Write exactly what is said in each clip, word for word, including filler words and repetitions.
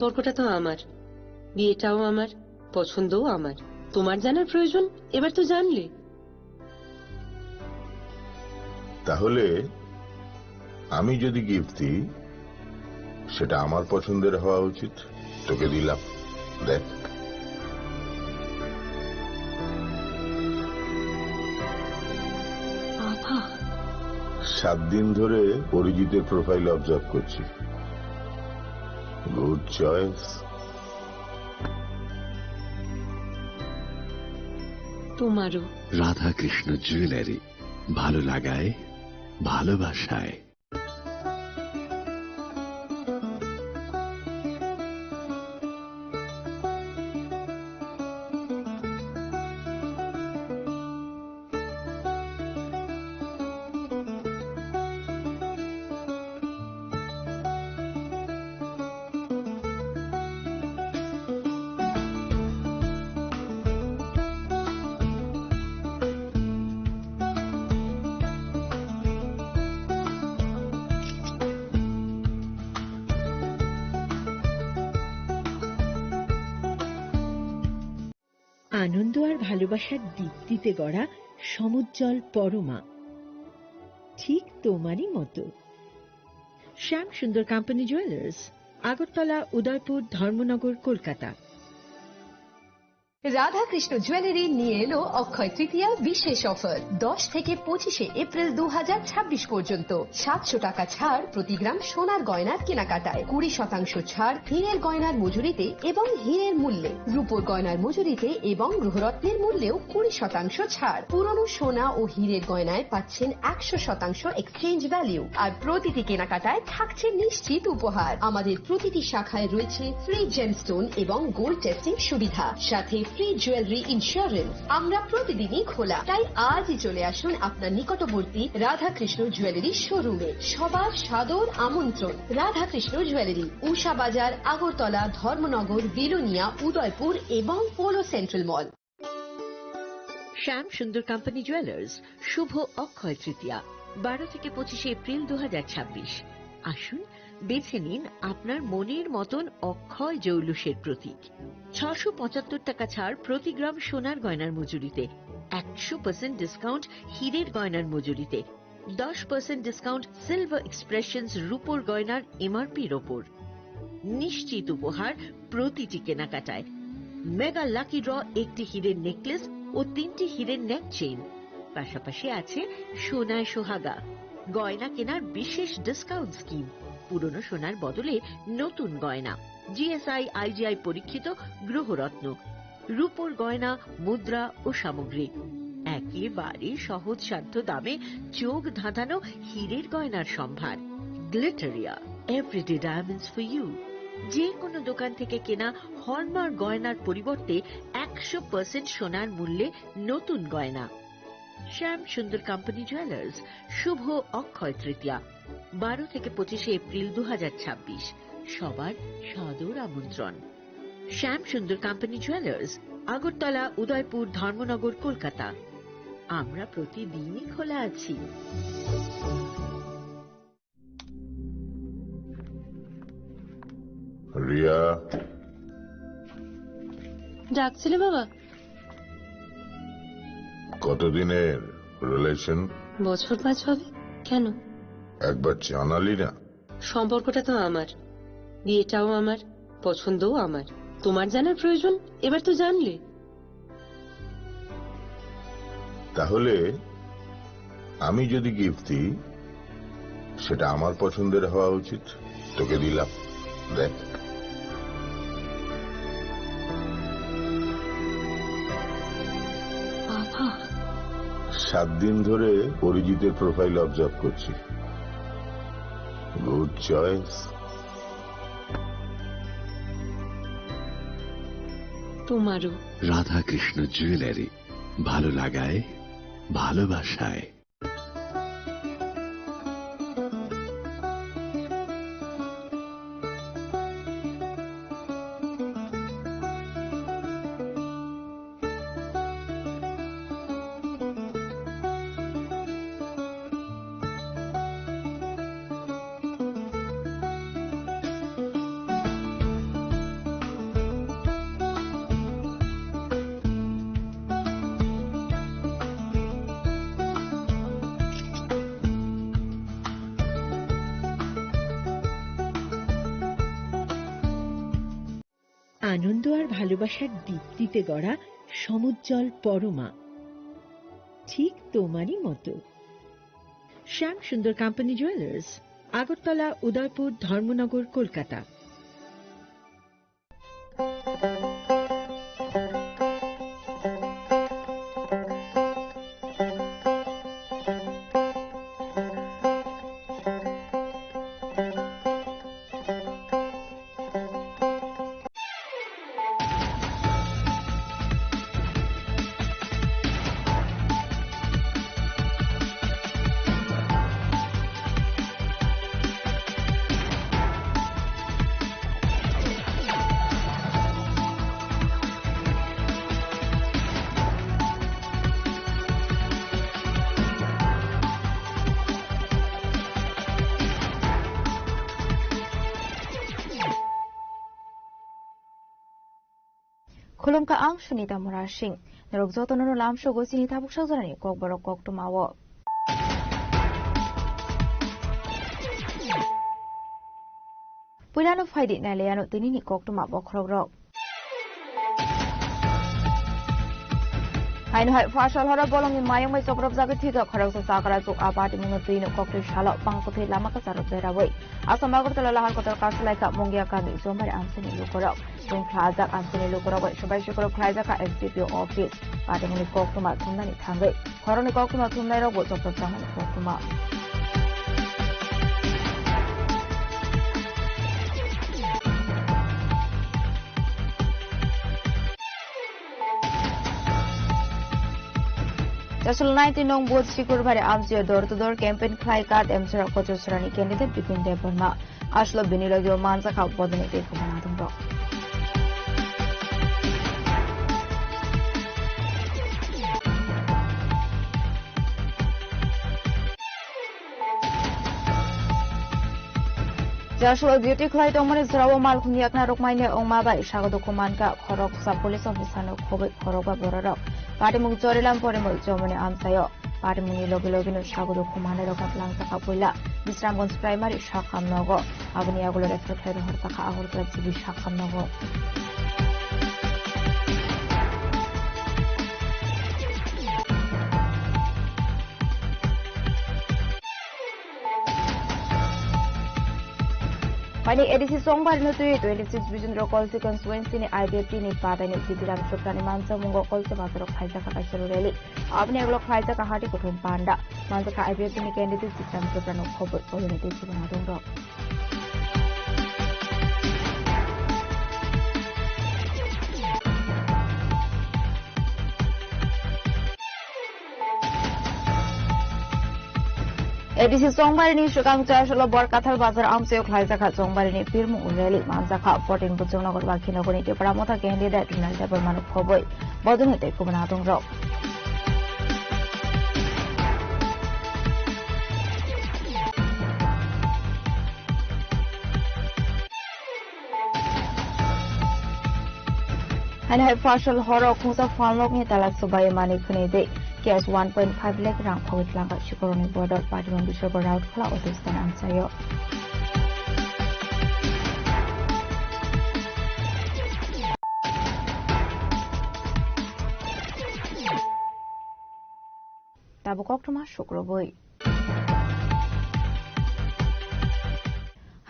সম্পর্কটা তো আমার, বিয়েটাও আমার, পছন্দও আমার। তোমার জানার প্রয়োজন, এবার তো জানলে। তাহলে আমি যদি গিফট দিই, সেটা আমার পছন্দের হওয়া উচিত। তোকে দিলাম, দেখ। বাবা। সাত দিন ধরে অরিজিতের প্রোফাইল অবজার্ভ করছি। Good choice. তোমারও। রাধাকৃষ্ণ জুয়েলারি, ভালো লাগায় ভালোবাসায়। আনন্দ আর ভালোবাসার দীপ্তিতে গড়া সমুজ্জ্বল পরমা, ঠিক তোমারই মতো। শ্যাম সুন্দর কোম্পানি জুয়েলার্স, আগরতলা, উদয়পুর, ধর্মনগর, কলকাতা। রাধাকৃষ্ণ জুয়েলারি নিয়ে এলো অক্ষয় তৃতীয়া বিশেষ অফার। দশ থেকে পঁচিশে এপ্রিল দু হাজার ছাব্বিশ পর্যন্ত সাতশো টাকা ছাড় প্রতি গ্রাম সোনার গয়নার কেনাকাটায়, কুড়ি শতাংশ ছাড় হীরের গয়নার মজুরিতে এবং হীরের মূল্যে, রূপোর গয়নার মজুরিতে এবং গ্রহরত্নের মূল্যেও কুড়ি শতাংশ ছাড়। পুরনো সোনা ও হীরের গয়নায় পাচ্ছেন একশো শতাংশ এক্সচেঞ্জ ভ্যালু, আর প্রতিটি কেনাকাটায় থাকছে নিশ্চিত উপহার। আমাদের প্রতিটি শাখায় রয়েছে ফ্রি জেমস্টোন এবং গোল্ড টেস্টিং সুবিধা, সাথে ফ্রি জুয়েলারি ইন্স্যুরেন্স। আমরা প্রতিদিনই খোলা, তাই আজই চলে আসুন আপনার নিকটবর্তী রাধাকৃষ্ণ জুয়েলারি শোরুমে। সবার সাদর আমন্ত্রণ। রাধাকৃষ্ণ জুয়েলারি, উষা বাজার, আগরতলা, ধর্মনগর, বিলোনিয়া, উদয়পুর এবং পোলো সেন্ট্রাল মল। শ্যাম সুন্দর কোম্পানি জুয়েলার্স, শুভ অক্ষয় তৃতীয়া, বারো থেকে পঁচিশে এপ্রিল দু হাজার ছাব্বিশ। আসুন, বেছে নিন আপনার মনের মতন অক্ষয় জৌলুসের প্রতীক। ছশো পঁচাত্তর টাকা ছাড় প্রতি গ্রাম সোনার গয়নার মজুরিতে, একশো পার্সেন্ট ডিসকাউন্ট হীরের গয়নার মজুরিতে, দশ পার্সেন্ট ডিসকাউন্ট সিলভার এক্সপ্রেশনস রূপোর গয়নার এমআরপির ওপর। নিশ্চিত উপহার প্রতিটি কেনাকাটায়। মেগা লাকি ড্র, একটি হীরের নেকলেস ও তিনটি হীরের নেক চেইন। পাশাপাশি আছে সোনায় সোহাগা, গয়না কেনার বিশেষ ডিসকাউন্ট স্কিম, পুরনো সোনার বদলে নতুন গয়না, জিএসআই আইজিআই পরীক্ষিত গ্রহরত্ন, রূপোর গয়না, মুদ্রা ও সামগ্রী। একেবারে সহজসাধ্য দামে চোখ ধাঁধানো হীরের গয়নার সম্ভার। Glitteria, everyday diamonds for you. যে কোনো দোকান থেকে কেনা হলমার্ক গয়নার পরিবর্তে একশো পার্সেন্ট সোনার মূল্যে নতুন গয়না। শ্যাম সুন্দর কোম্পানি জুয়েলার্স, শুভ অক্ষয় তৃতীয়া, বারো থেকে পঁচিশে এপ্রিল দু হাজার ছাব্বিশ। সবার সাদর আমন্ত্রণ। শ্যাম সুন্দর কোম্পানি জুয়েলার্স, আগরতলা, উদয়পুর, ধর্মনগর, কলকাতা। আমরা প্রতিদিনই খোলা আছি। রিয়া। ডাকছিলে বাবা? কতদিনের রিলেশন? বছর পাঁচ হবে। কেন? একবার জানালি না। সম্পর্কটা তো আমার, বিয়েটাও আমার, পছন্দও আমার। তোমার জানার প্রয়োজন, এবার তো জানলে। তাহলে আমি যদি গিফট দিই, সেটা আমার পছন্দের হওয়া উচিত। তোকে দিলাম, দেখ। বাবা। সাত দিন ধরে অরিজিতের প্রোফাইল অবজার্ভ করছি। Good choice. তোমারও। রাধাকৃষ্ণ জুয়েলারি, ভালো লাগায় ভালোবাসায়। আনন্দ আর ভালোবাসার দীপ্তিতে গড়া সমুজ্জ্বল পরমা, ঠিক তোমারই মতো। শ্যাম সুন্দর কোম্পানি জুয়েলার্স, আগরতলা, উদয়পুর, ধর্মনগর, Kolkata. Khulumkha ang Sunita Murasing. Norok jotono no lamsogo chini tabuk sajorani kokborok koktwmao. Puilano phaidi nailaiano tinini koktwma bokhorokrok. Haino hai phasal horo bolongni mayung bai chopropjagwi thwikha khoroksa chakra chuk a patimungno twino koktwi salo pangkwthwi lama kwcharo berawi. Assam Agartala lahar kotor Kasulaikha Mungia kami Jomari amchaini lukurok. Chwng khlajak amchaini lukurok bai swbai sukurok khlaijakha S D P O office. Patimungni koktwma thumnani thangwi. Khoroknwi koktwma thumnairokbo chopropjakmani koktwma. Chasol nineteen nong booth Sikur Bhari amchaio door to door campaign khlai card emsora Kochor Sorani candidate Bipin Debbarma. Aslo bini logio manjakha bodoni tei khumana dongro. Jasua duty khlai tongmani jorao malkhung yakna rwkmaini wngma bai sago dukhu mankha khoroksa police officer no khobwi khorokba bororok. Patimung Chorilam Porimoi Chomoni amchaio. Patimungni logi logino sago dukhu manwi rokno twlangjakha puila Bisramganj Primary sakham nogo. Aboni yagulo refer khlai rohorjakha Agartala G B sakham nogo. Paini A D C Chongbarino twi twenty six Bijendra Kolsi constituency ni I P F T ni padaini Jitiram Chopra ni manchamungo Kolsi bazaro khlaijakha kaisa rally. Aboni yagulo khlaijakha hati kuthum panda. Manjakha I P F T ni candidate Jitiram Chopra no khobwi koloni tei chibana dongro. A D C Chongbarini swkang Chasolo Borkathal Bazar amchaio khlaijakha Chongbarini pirmung rally manjakha fourteen Bujongnagar Bakhinogorni Tipra Motha candidate Rinal Debbarmano khobwi bodoni tei kubuna adongrok. Haino hai phasal horo khungsa phalnokni talak subai mani khwnwi de cash one point five lakh rang khogwi tlangkha Sikoroni border Patimung Biswakar Rautkhla auto stand amchaio. Tabuk koktwma sukrubwi.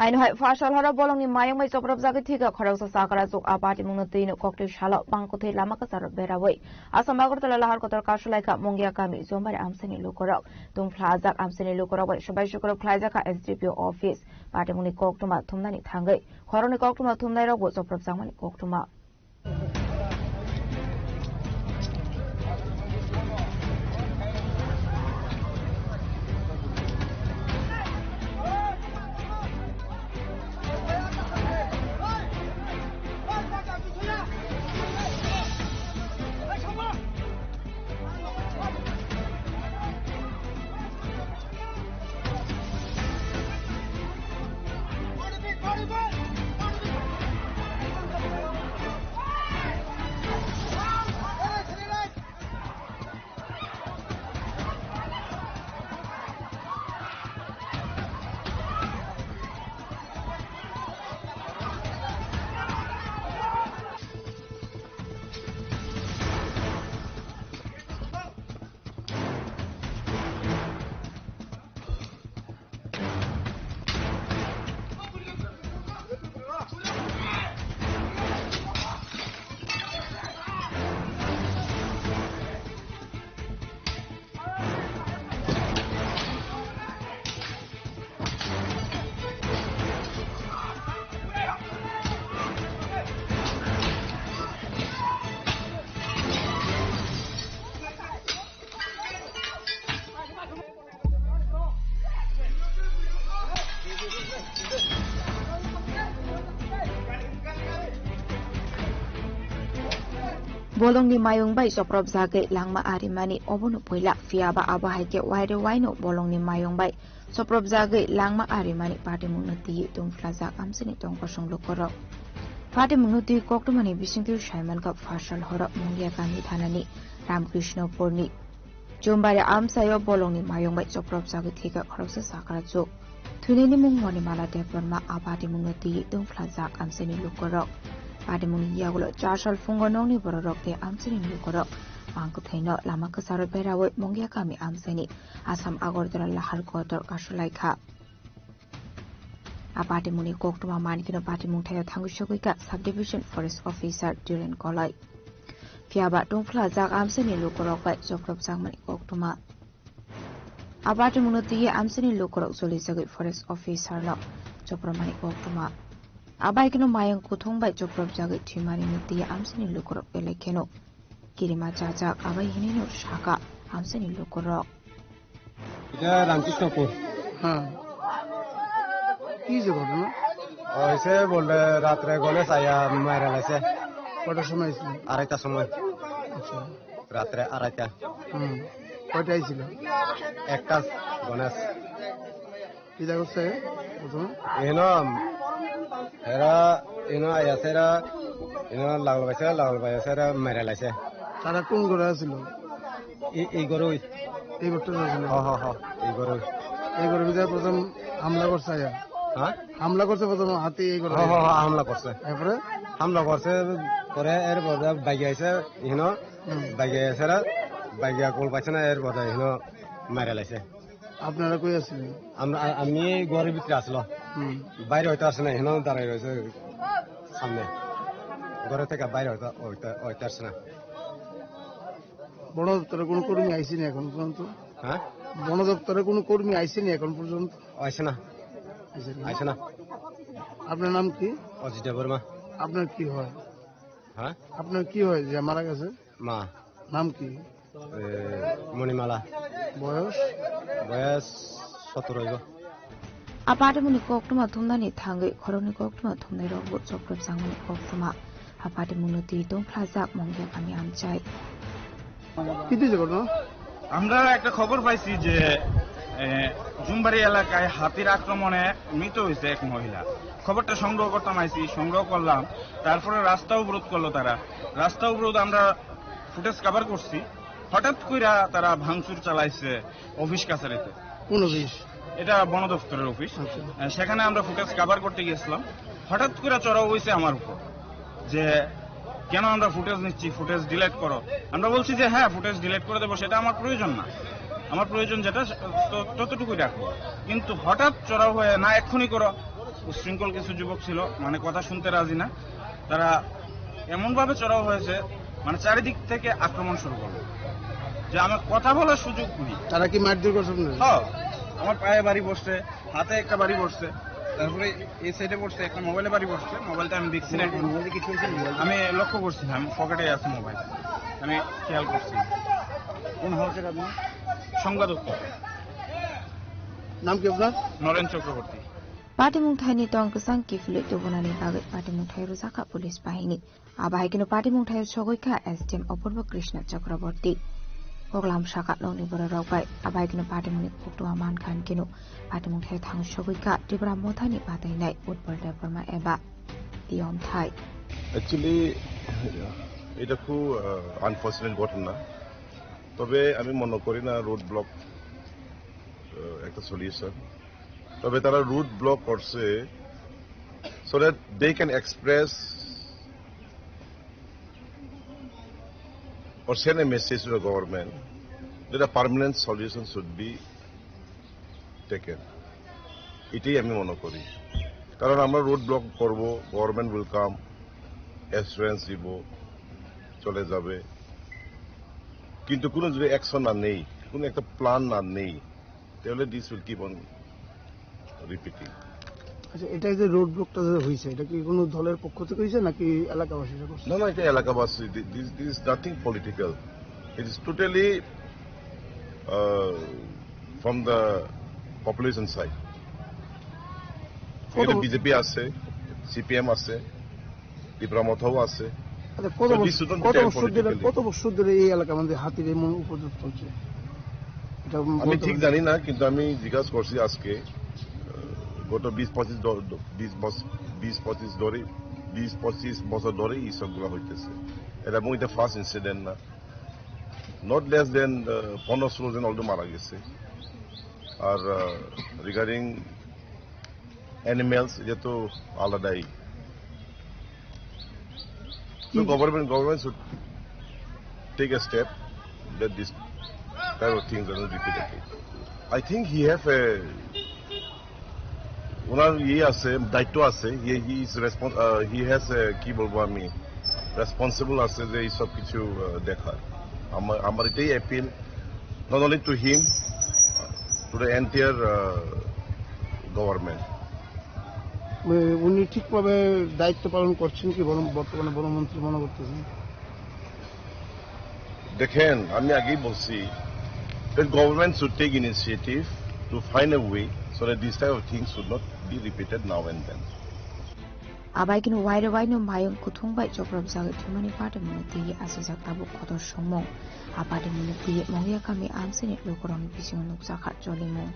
Haino hai phasal horo bolongni mayung bai chopropjagwi thwikha khoroksa chakra chuk a patimungno twino koktwi salo pangkwthwi lama kwcharo berawi. Assam Agartala lahar kotor Kasulaikha Mungia kami Jomari amchaini lukurok. Tungphla ajak amchaini lukurok bai swbai sukurok khlaijakha S D P O office. Patimungni koktwma thumnani thangwi khoroknwi koktwma thumnairokbo chopropjakmani koktwma. Bolongni mayung bai chopropjagwi langma arimani obono puila, phiya ba abo hai khe waire waino bolongni mayung bai chopropjagwi langma arimani patimungno twiwi tongphlajak amchaini tongkosong lukurok. Patimungno twiwi koktwmani bisingtwi saimankha Pharsal horo Mungia kami thanani Ramkrishnopurni Chumbari amchaio bolongni mayung bai chopropjagwi thwikha khoroksa chakrachuk. Thwinaini mung Monimala Debbarma. A patimungno twiwi tongphlajak amchaini lukurok. Patimungni yagulo chasal phungo nokni bororok tei amchaini lukurok mang kwthaino lama kwcharo beraui Mungia kami amchaini Assam Agartala Lahar Kotor kasulaikha. A patimungni koktwma mankhe no patimung thaio thangwi sogwikha Subdivision Forest Officer Dhiren Koloi. Phiya ba tongphlajak amchaini lukurok bai chopropjakmani koktwma. A patimungno twiwi amchaini lukurok cholijagwi Forest Officer no chopropmani koktwma. A bai kheno mayung kuthung bai chopropjagwi thwimani no twiwi amchaini lukurok belai kheno kirima chajak, abai hinwi no sakha amchaini lukurok. এটা রামকৃষ্ণপুর। হ্যাঁ। কি হয়েছে ঘটনা? হয়েছে বলতে রাত্রে গণেশ আয়া মারা লাগছে। কটার সময় হয়েছিল? আড়াইটার সময়। আচ্ছা। রাত্রে আড়াইটা। হুম। কয়টা আইছিল? একটা গণেশ। কিতা করছে প্রথমে? এনো এরা এনো আইয়াছে এরা এনো লাল পাইছে, লাল পাইছে এরা মেরে লাইছে। তারা কোন ঘরে আছিল? এই, এই ঘরে ওই। এই ঘরটা আছিল? হ, হ, হ, এই ঘরে ওই। এই ঘরের ভিতরে প্রথম হামলা করছে আইয়া? হ্যাঁ? হামলা করছে প্রথম হাতে এই ঘরে? হ, হ, হ, হামলা করছে। এরপরে? হামলা করছে, পরে এর পরে বাইকে আইছে, এনো হুম। বাইকে আইছে এরা, বাইকে কল পাইছে না, এর পরে এনো মেরে লাইছে। আপনারা কই আছিলেন? আমরা, আ-, আমি ঘরের ভিতরে আসলো। হুম। বাইরে হয়তো আসে না, এখানেও দাঁড়াই রয়েছে সামনে। ঘরে থেকে বাইরে হয়তো, হয়তো, হয়তো আসে না। বন দপ্তরের কোনো কর্মী আইসেনি এখন পর্যন্ত? হ্যাঁ? বন দপ্তরের কোনো কর্মী আইসেনি এখন পর্যন্ত? আসে না। আইসেনি? আসে না। আপনার নাম কি? অজিত দেববর্মা। আপনার কি হয়? হ্যাঁ? আপনার কি হয় যে মারা গেছে? মা। নাম কি? এ, মণিমালা। বয়স? বয়স সতেরো হইব। A patimungni koktwma thumnani thangwi khoroknwi koktwma thumnairokbo chopropjakmani koktwma. A patimungno twi tongphlajak Mungia kami amchai. কি হয়েছে ঘটনা? আমরা একটা খবর পাইছি যে, এ, জুমবাড়ি এলাকায় হাতির আক্রমণে মৃত হয়েছে এক মহিলা। খবরটা সংগ্রহ করতাম আইছি, সংগ্রহ করলাম, তারপরে রাস্তা অবরোধ করলো তারা। রাস্তা অবরোধ আমরা ফুটেজ কভার করছি। হঠাৎ কইরা তারা ভাঙচুর চালাইছে অফিস কাছারিতে। কোন অফিস? এটা বন দপ্তরের অফিস। আচ্ছা। আহ, সেখানে আমরা ফুটেজ কভার করতে গেছিলাম, হঠাৎ করে চড়াও হয়েছে আমার উপর যে কেন আমরা ফুটেজ নিচ্ছি, ফুটেজ ডিলিট করো। আমরা বলছি যে হ্যাঁ, ফুটেজ ডিলিট করে দেবো, সেটা আমার প্রয়োজন না, আমার প্রয়োজন যেটা সে-, তো-, ততটুকুই রাখবো। কিন্তু হঠাৎ চড়াও হয়ে না এক্ষুনি করো, উশৃঙ্খল কিছু যুবক ছিল, মানে কথা শুনতে রাজি না, তারা এমনভাবে চড়াও হয়েছে, মানে চারিদিক থেকে আক্রমণ শুরু করলো যে আমার কথা বলার সুযোগ নেই। তারা কি মারধর করছে আপনাদের? হ্যাঁ, আমার পায়ে বাড়ি পড়ছে, হাতে একটা বাড়ি পড়ছে, তারপরে এই সাইডে পড়ছে, একটা মোবাইলে বাড়ি পড়ছে, মোবাইলটা আমি দেখছি না এখন। মোবাইলে কিছু হয়েছে? মোবাইল আমি লক্ষ্য করছি না, আমি পকেটে আছে মোবাইল, আমি খেয়াল করছি না। কোন হাউসের আপনি? সংবাদ দপ্তর। নাম কি আপনার? নরেন Chakraborty. Patimung thaini tong kwchang kiphilwi tubunani bagwi patimung thai rwjakha police bahini. Abo hai kheno patimung thaio sogwi kha S D M Apurba Krishna Chakraborty. Koklam sakha nokni bororok bai abo hai kheno patimungni koktwma mankha, hinkhe no patimung thaio thang sogwi kha Tipra Mothani batainai Utpal Debbarma eba Tiyom Thai. Actually, এটা খুব আনফর্চুনেট ঘটনা। তবে আমি মনে করি না road block একটা সলিউশন। তবে তারা রোড ব্লক করছে so that they can express or send a message to the government that a permanent solution should be taken. এটাই আমি মনে করি, কারণ আমরা রোড ব্লক করব, গভর্নমেন্ট উইল কাম, অ্যাসুরেন্স দিব, চলে যাবে, কিন্তু কোনো যদি অ্যাকশন না নেই, কোনো একটা প্ল্যান না নেই, তাহলে this will keep on repeating. আচ্ছা, এটা যে রোড ব্লকটা যে হয়েছে, এটা কি কোনো দলের পক্ষ থেকে হয়েছে নাকি এলাকাবাসীরা করছে? না, না, এটা এলাকাবাসী। Thi-, this, this is nothing political. It is totally, uh, from the population side. কত এটা বি জে পি আছে, সি পি এম আছে, ত্রিপুরা মথাও আছে, কত So, this বছর, shouldn't কত be a বছর ধরে, political কত issue। বছর ধরে এই এলাকার মধ্যে হাতির এমন উপদ্রব চলছে? এটা আমি বলতে ঠিক পারি না। জানি না, কিন্তু আমি জিজ্ঞাসা করছি আজকে, আহ, গত বিশ পঁচিশ দ-, দ-, বিশ বছ-, বিশ পঁচিশ ধরে, বিশ পঁচিশ বছর ধরে এই সবগুলো হইতেছে। এটা, এবং এটা ফার্স্ট ইনসিডেন্ট না। Not less than, আহ, পনেরো ষোলো জন already মারা গেছে। আর, আহ, রিগার্ডিং অ্যানিমেলস, এটা তো আলাদাই। So government, government should take a step that this type of things are not repeated. I think he have a, ওনার ইয়ে আছে, দায়িত্ব আছে, he, he is respons-, uh, he has a, কি বলবো আমি, রেসপন্সিবল আছে যে এই সব কিছু, আহ, দেখার। আমার, আমার এটাই appeal, not only to him, to the entire, uh, government. মানে, উনি ঠিকভাবে দায়িত্ব পালন করছেন কি বন-, বর্তমানে বনমন্ত্রী মনে করতেছেন? দেখেন, আমি আগেই বলছি, the government should take initiative to find a way so that this type of things should not be repeated now and then. Abai kini wairo waino mayung kuthung bai choprop jagwi thumani patimungno twiwi asajak tabuk kotor songmung. A patimungno twiwi Mongya kami amsini lukurokni bisingo nukjakha cholimung.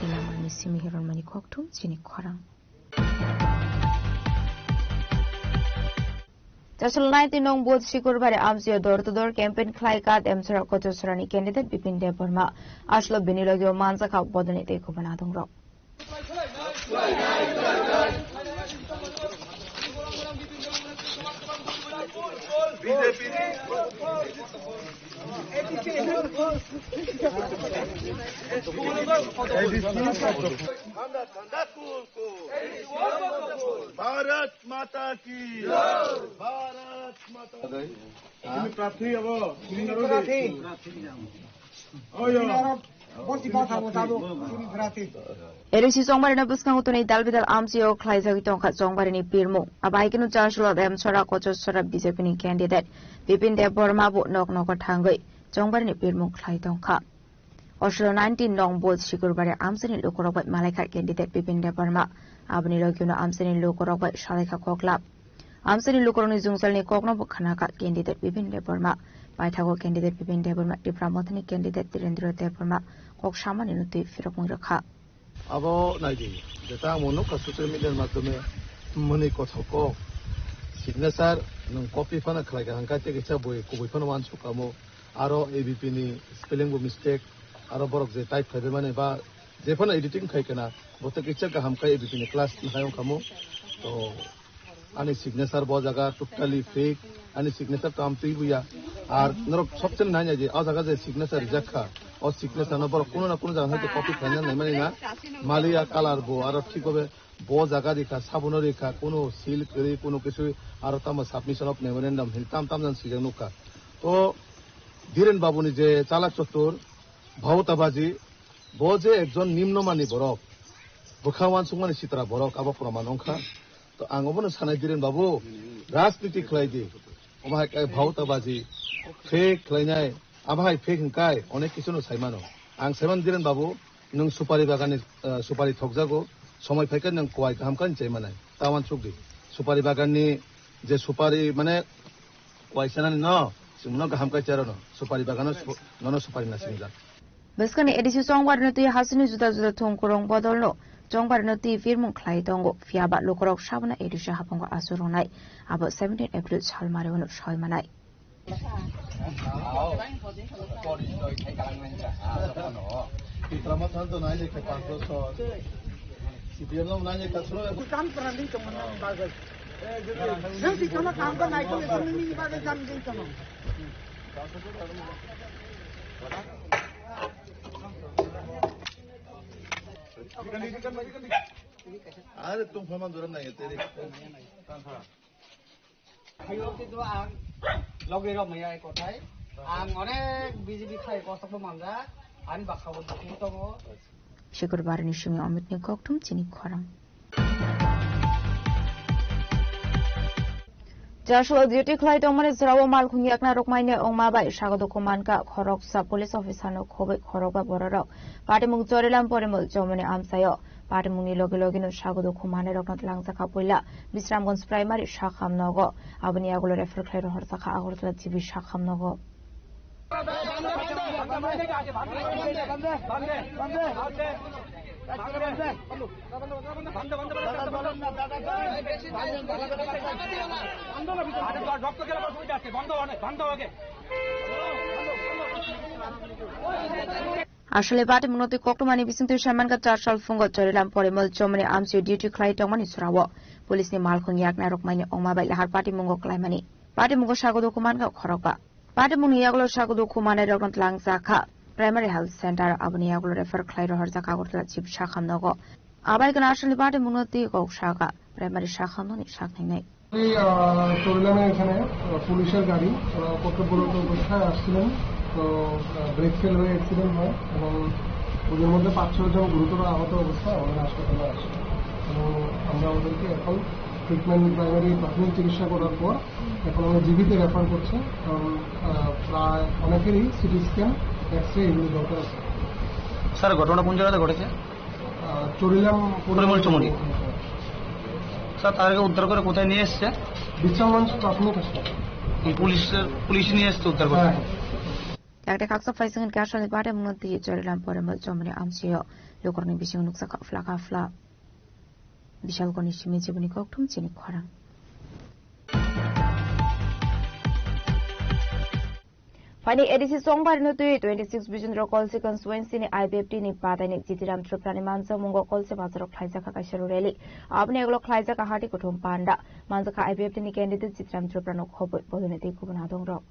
Ilamarni simi hironmani kokthum chini khorang. Chasol nineteen nong booth Sikurbari amchio door to door campaign khlai kat Emsora Kochosora ni candidate Bipin Debbarma. Aslo bini logio manjakha bodoni tei kubun adongrok. Bharat Mata ki! Bharat Mata ki! Simi prathi abo, simi prathi. Oyo. Bosi basa bo sabo, simi prathi. A D C Chongbarino bwskango tonwi dal bidal amchio khlaijagwi tongkha Chongbarini pirmung. Abai keno Chasulok Emsora Kochosora B J P ni candidate Bipin Debbarma bo nok nogo thangwi Chongbarini pirmung khlai tongkha. Oslo nineteen nong booth Sikurbari amchini lukurok bai malaikha candidate Bipin Debbarma. Aboni logiono amchini lukurok bai salaikha koklap. Amchini lukurokni jwngjalni kokno bo khnakha candidate Bipin Debbarma. Paithago candidate Bipin Debbarma Tipra Mothani candidate Tirendra Debbarma kok samani no twi phirokmung rwkha. Abo naidi, jeta ang nukha social media ni madhyome mwnwi kothok kok. Signature nwng copy phano khlai kaham kha, tei kisa bui kubui phano uansuk kamo. Aro A B P ni spelling bo mistake, aro borok je type khai bai mani ba je phano editing khai kana, bo tei kisa kaham khai A B P ni class nahai wng kamo. To ani signature bo jaga totally fake, ani signature to am twi buya. Ar norok sobse nanya je o jaga je signature rijak kha, o signature no borok kuno na kuno jaga haitu copy khlaina nai mani na, maliya colour bo aro thik babe bo jaga rikha, sabuno rikha, kuno seal kwrwi, kuno kisui aro tamo submission of memorandum hin tam tam jan swijak nukha. To Dhiren Babu ni je chalak chottur, bhaotabaji, bo je ekjon nimnomani borok, bwkha uansukmani sitra borok, abo proman wngkha. To ang obono sanai Dhiren Babu, rajniti khlai di. Omo hai khe bhaotabaji, fake khlainai, abo hai fake hwnkai, onek kisu no saimano. Ang saiman Dhiren Babu, nwng supari bagan ni, eh, supari thokjago, somoi phaikhe nwng kuai kaham khe chai manai. Ta uansuk di. Supari bagan ni je supari mane kuai sanani no, chwngno kaham khe charo no. Supari bagan no su-, nono supari na singjak. Bwskangni A D C Chongbarino twi hasini juda juda thung kwrwng bodolno Chongbarino twi phirmung khlai tongo. Phiya ba lukurok sabono A D C haphangno aswk rwnai. Abo seventeen April salmari uano soi manai. Kaam karani tongo nang bagwi. Nang si kama kaam ka nai ko ni bagwi jam jin kama. Are tung phaman jora nai teri. Hayo, kintu ang logi rok maya kotai. Ang onek B J P khai kosok bo manja. Ani bakha bo dukhu tongo. Shukurbar ni simi Amit ni kokthum chini khorang. Charchal duty khlai tongmani jorao malkhung yakna rwkmaini wngma bai sago dukhu mankha khoroksa police officer no khobwi khorokba bororok. Patimung Chorilam Porimul Chomoni amchaio. Patimungni logi logino sago dukhu manwi rokno twlangjakha puila Bisramganj Primary sakham nogo. Aboni yagulo refer khlai rohorjakha Agartala G B sakham nogo. Asole patimungno twi koktwmani bisingtwi saimankha Charchal phungo Chorilam Porimul Chomoni amchaio duty khlai tongmani jorao. Police ni malkhung yakna rwkmaini wngma bai lahar patimungo klaimani. Patimungo sago dukhu mankha khorokba. Patimungni yagulo sago dukhu manwi rokno twlangjakha Primary Health Center, aboni yagulo refer khlai rohorjakha Agartala G B sakham nogo. Abai kheno asole patimungno twi kok sakha Primary sakham noni saknai nai. Ei, আহ, চরিলামে এখানে, আহ, পুলিশের গাড়ি, ওরা কর্তব্যরত অবস্থায় আসছিলেন। তো, আহ, brake fail হয়ে অ্যাক্সিডেন্ট হয় এবং ওদের মধ্যে পাঁচ ছয় জন গুরুতর আহত অবস্থায় আমাদের হাসপাতালে আসে এবং আমরা ওদেরকে এখন ট্রিটমেন্ট, প্রাইমারি প্রাথমিক চিকিৎসা করার পর এখন আমরা জিবিতে রেফার করছি। কারণ, আহ, প্রায় অনেকেরই সিটি স্ক্যান, এক্স রে এগুলো দরকার আছে। স্যার, ঘটনা কোন জায়গাতে ঘটেছে? আহ, চরিলাম পরিমল চৌমুহনী। স্যার, তাদেরকে উদ্ধার করে কোথায় নিয়ে এসছে? বিশ্রামগঞ্জ প্রাথমিক হাসপাতাল। এই পুলিশের, পুলিশ নিয়ে এসছে উদ্ধার করে? হ্যাঁ, হ্যাঁ। Yakte khaksa phaising hinkhe asole patimungno twi Chorilam Porimul Chomoni amchaio lukurokni bisingo nukjakha phla kha phla. Bishalgorni simi jiboni kokthum chini khorang. Phaini A D C Chongbarino twi twenty six Bijendra Kolsi constituency ni I P F T ni padaini Jitiram Tripura ni manjamungo Kolsi bazaro khlaijakha kaisa rally. Aboni yagulo khlaijakha hati kuthum panda. Manjakha I P F T ni candidate Jitiram Tripura no khobwi bodolni tei kubun adongrok.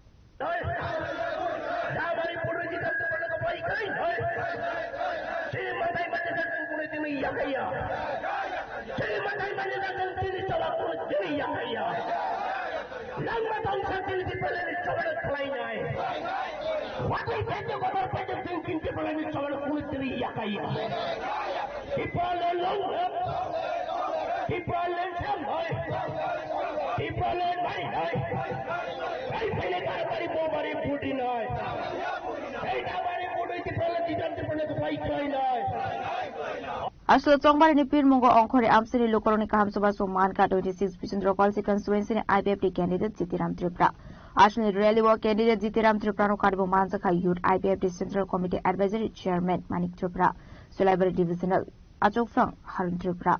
Langma tongsa tini di peleni chobani khlainai. Watwi pete kotor pete jengkin di peleni chobani kunu tini yakaya. People alone, people alone, people alone, people alone, bari nai. Ei pele karbari bo bari budi nai. Ei dabari budi di peleni di peleni khlai khlainai. Aswk Chongbarini pirmungo ongkhorni amchaini lukurokni kaham chubachu mankha twenty six Bijendra Kolsi constituency ni I P F T candidate Jitiram Tripura. Aswkni rally o candidate Jitiram Tripura no karibo manjakha youth I P F T Central Committee Advisory Chairman Manik Tripura, Solaibari Divisional Achukphang Harun Tripura,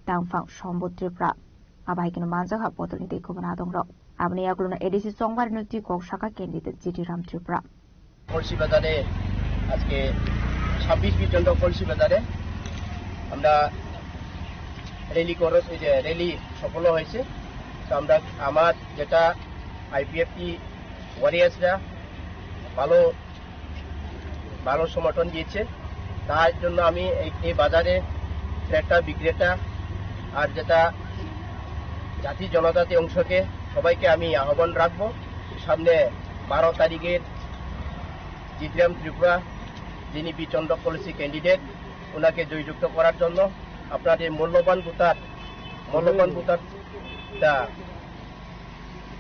Tangphang Sombut Tripura. Abahaikeno manjakha bodolni tei kubun adongrok. Aboni yagulono A D C Chongbarino twi kok sakha candidate Jitiram Tripura. কলসি বাজারে আজকে ছাব্বিশ বিচন্দ্র কলসি বাজারে আমরা র্যালি করে, এই যে র্যালি সফল হয়েছে। তো আমরা, আমার যেটা আইপিএফটি ওয়ারিয়ার্সরা ভালো, ভালো সমর্থন দিয়েছে, তার জন্য আমি এই, এই বাজারে ক্রেতা বিক্রেতা আর যেটা জাতি জনজাতি অংশকে সবাইকে আমি আহ্বান রাখবো সামনে বারো তারিখের জিতরাম ত্রিপুরা, যিনি বিচন্দ্র কলসি ক্যান্ডিডেট, ওনাকে জয়যুক্ত করার জন্য আপনাদের মূল্যবান ভোটার, মূল্যবান ভোটারটা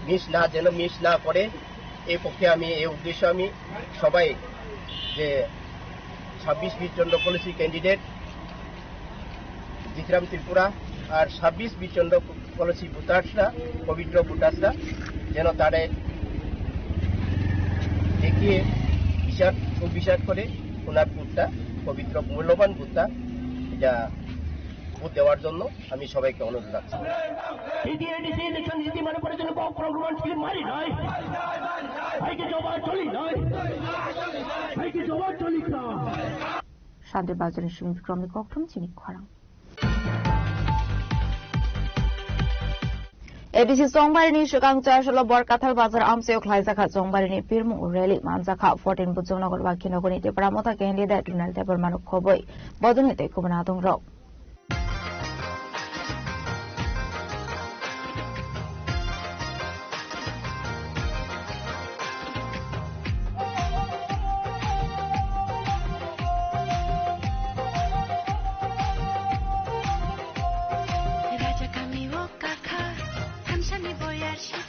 মিস না, যেন মিস না করে, এই পক্ষে আমি, এই উদ্দেশ্যে আমি সবাই যে ছাব্বিশ বিচন্দ্র কলসি ক্যান্ডিডেট জিতরাম ত্রিপুরা আর ছাব্বিশ বিচন্দ্র কলসি ভোটার্সরা, পবিত্র ভোটার্সরা যেন তারে দেখিয়ে বিচার, সুবিচার করে ওনার ভোটটা, পবিত্র মূল্যবান ভোটটা, এটা ভোট দেওয়ার জন্য আমি সবাইকে অনুরোধ রাখছি। সিটিএডিসি ইলেকশন জিতি মানে পরে জন্য বক প্রভ্রমণ ছিল মারি নয়। ভাইকে জবাব চলি নয়। ভাইকে জবাব চলি না। Shanti Bazar ni Sumi Bikram ni kokthum chini khorang. A D C Chongbarini swkang Charchalo Borkathal Bazar amchaio khlaijakha Chongbarini pirmung rally manjakha fourteen Bujongnagar Wakhinogorni Tipra Motha candidate Ronald Debbarmano khobwi bodolni tei kubun adongrok. Raja kami o kakha, thamsani boyar shi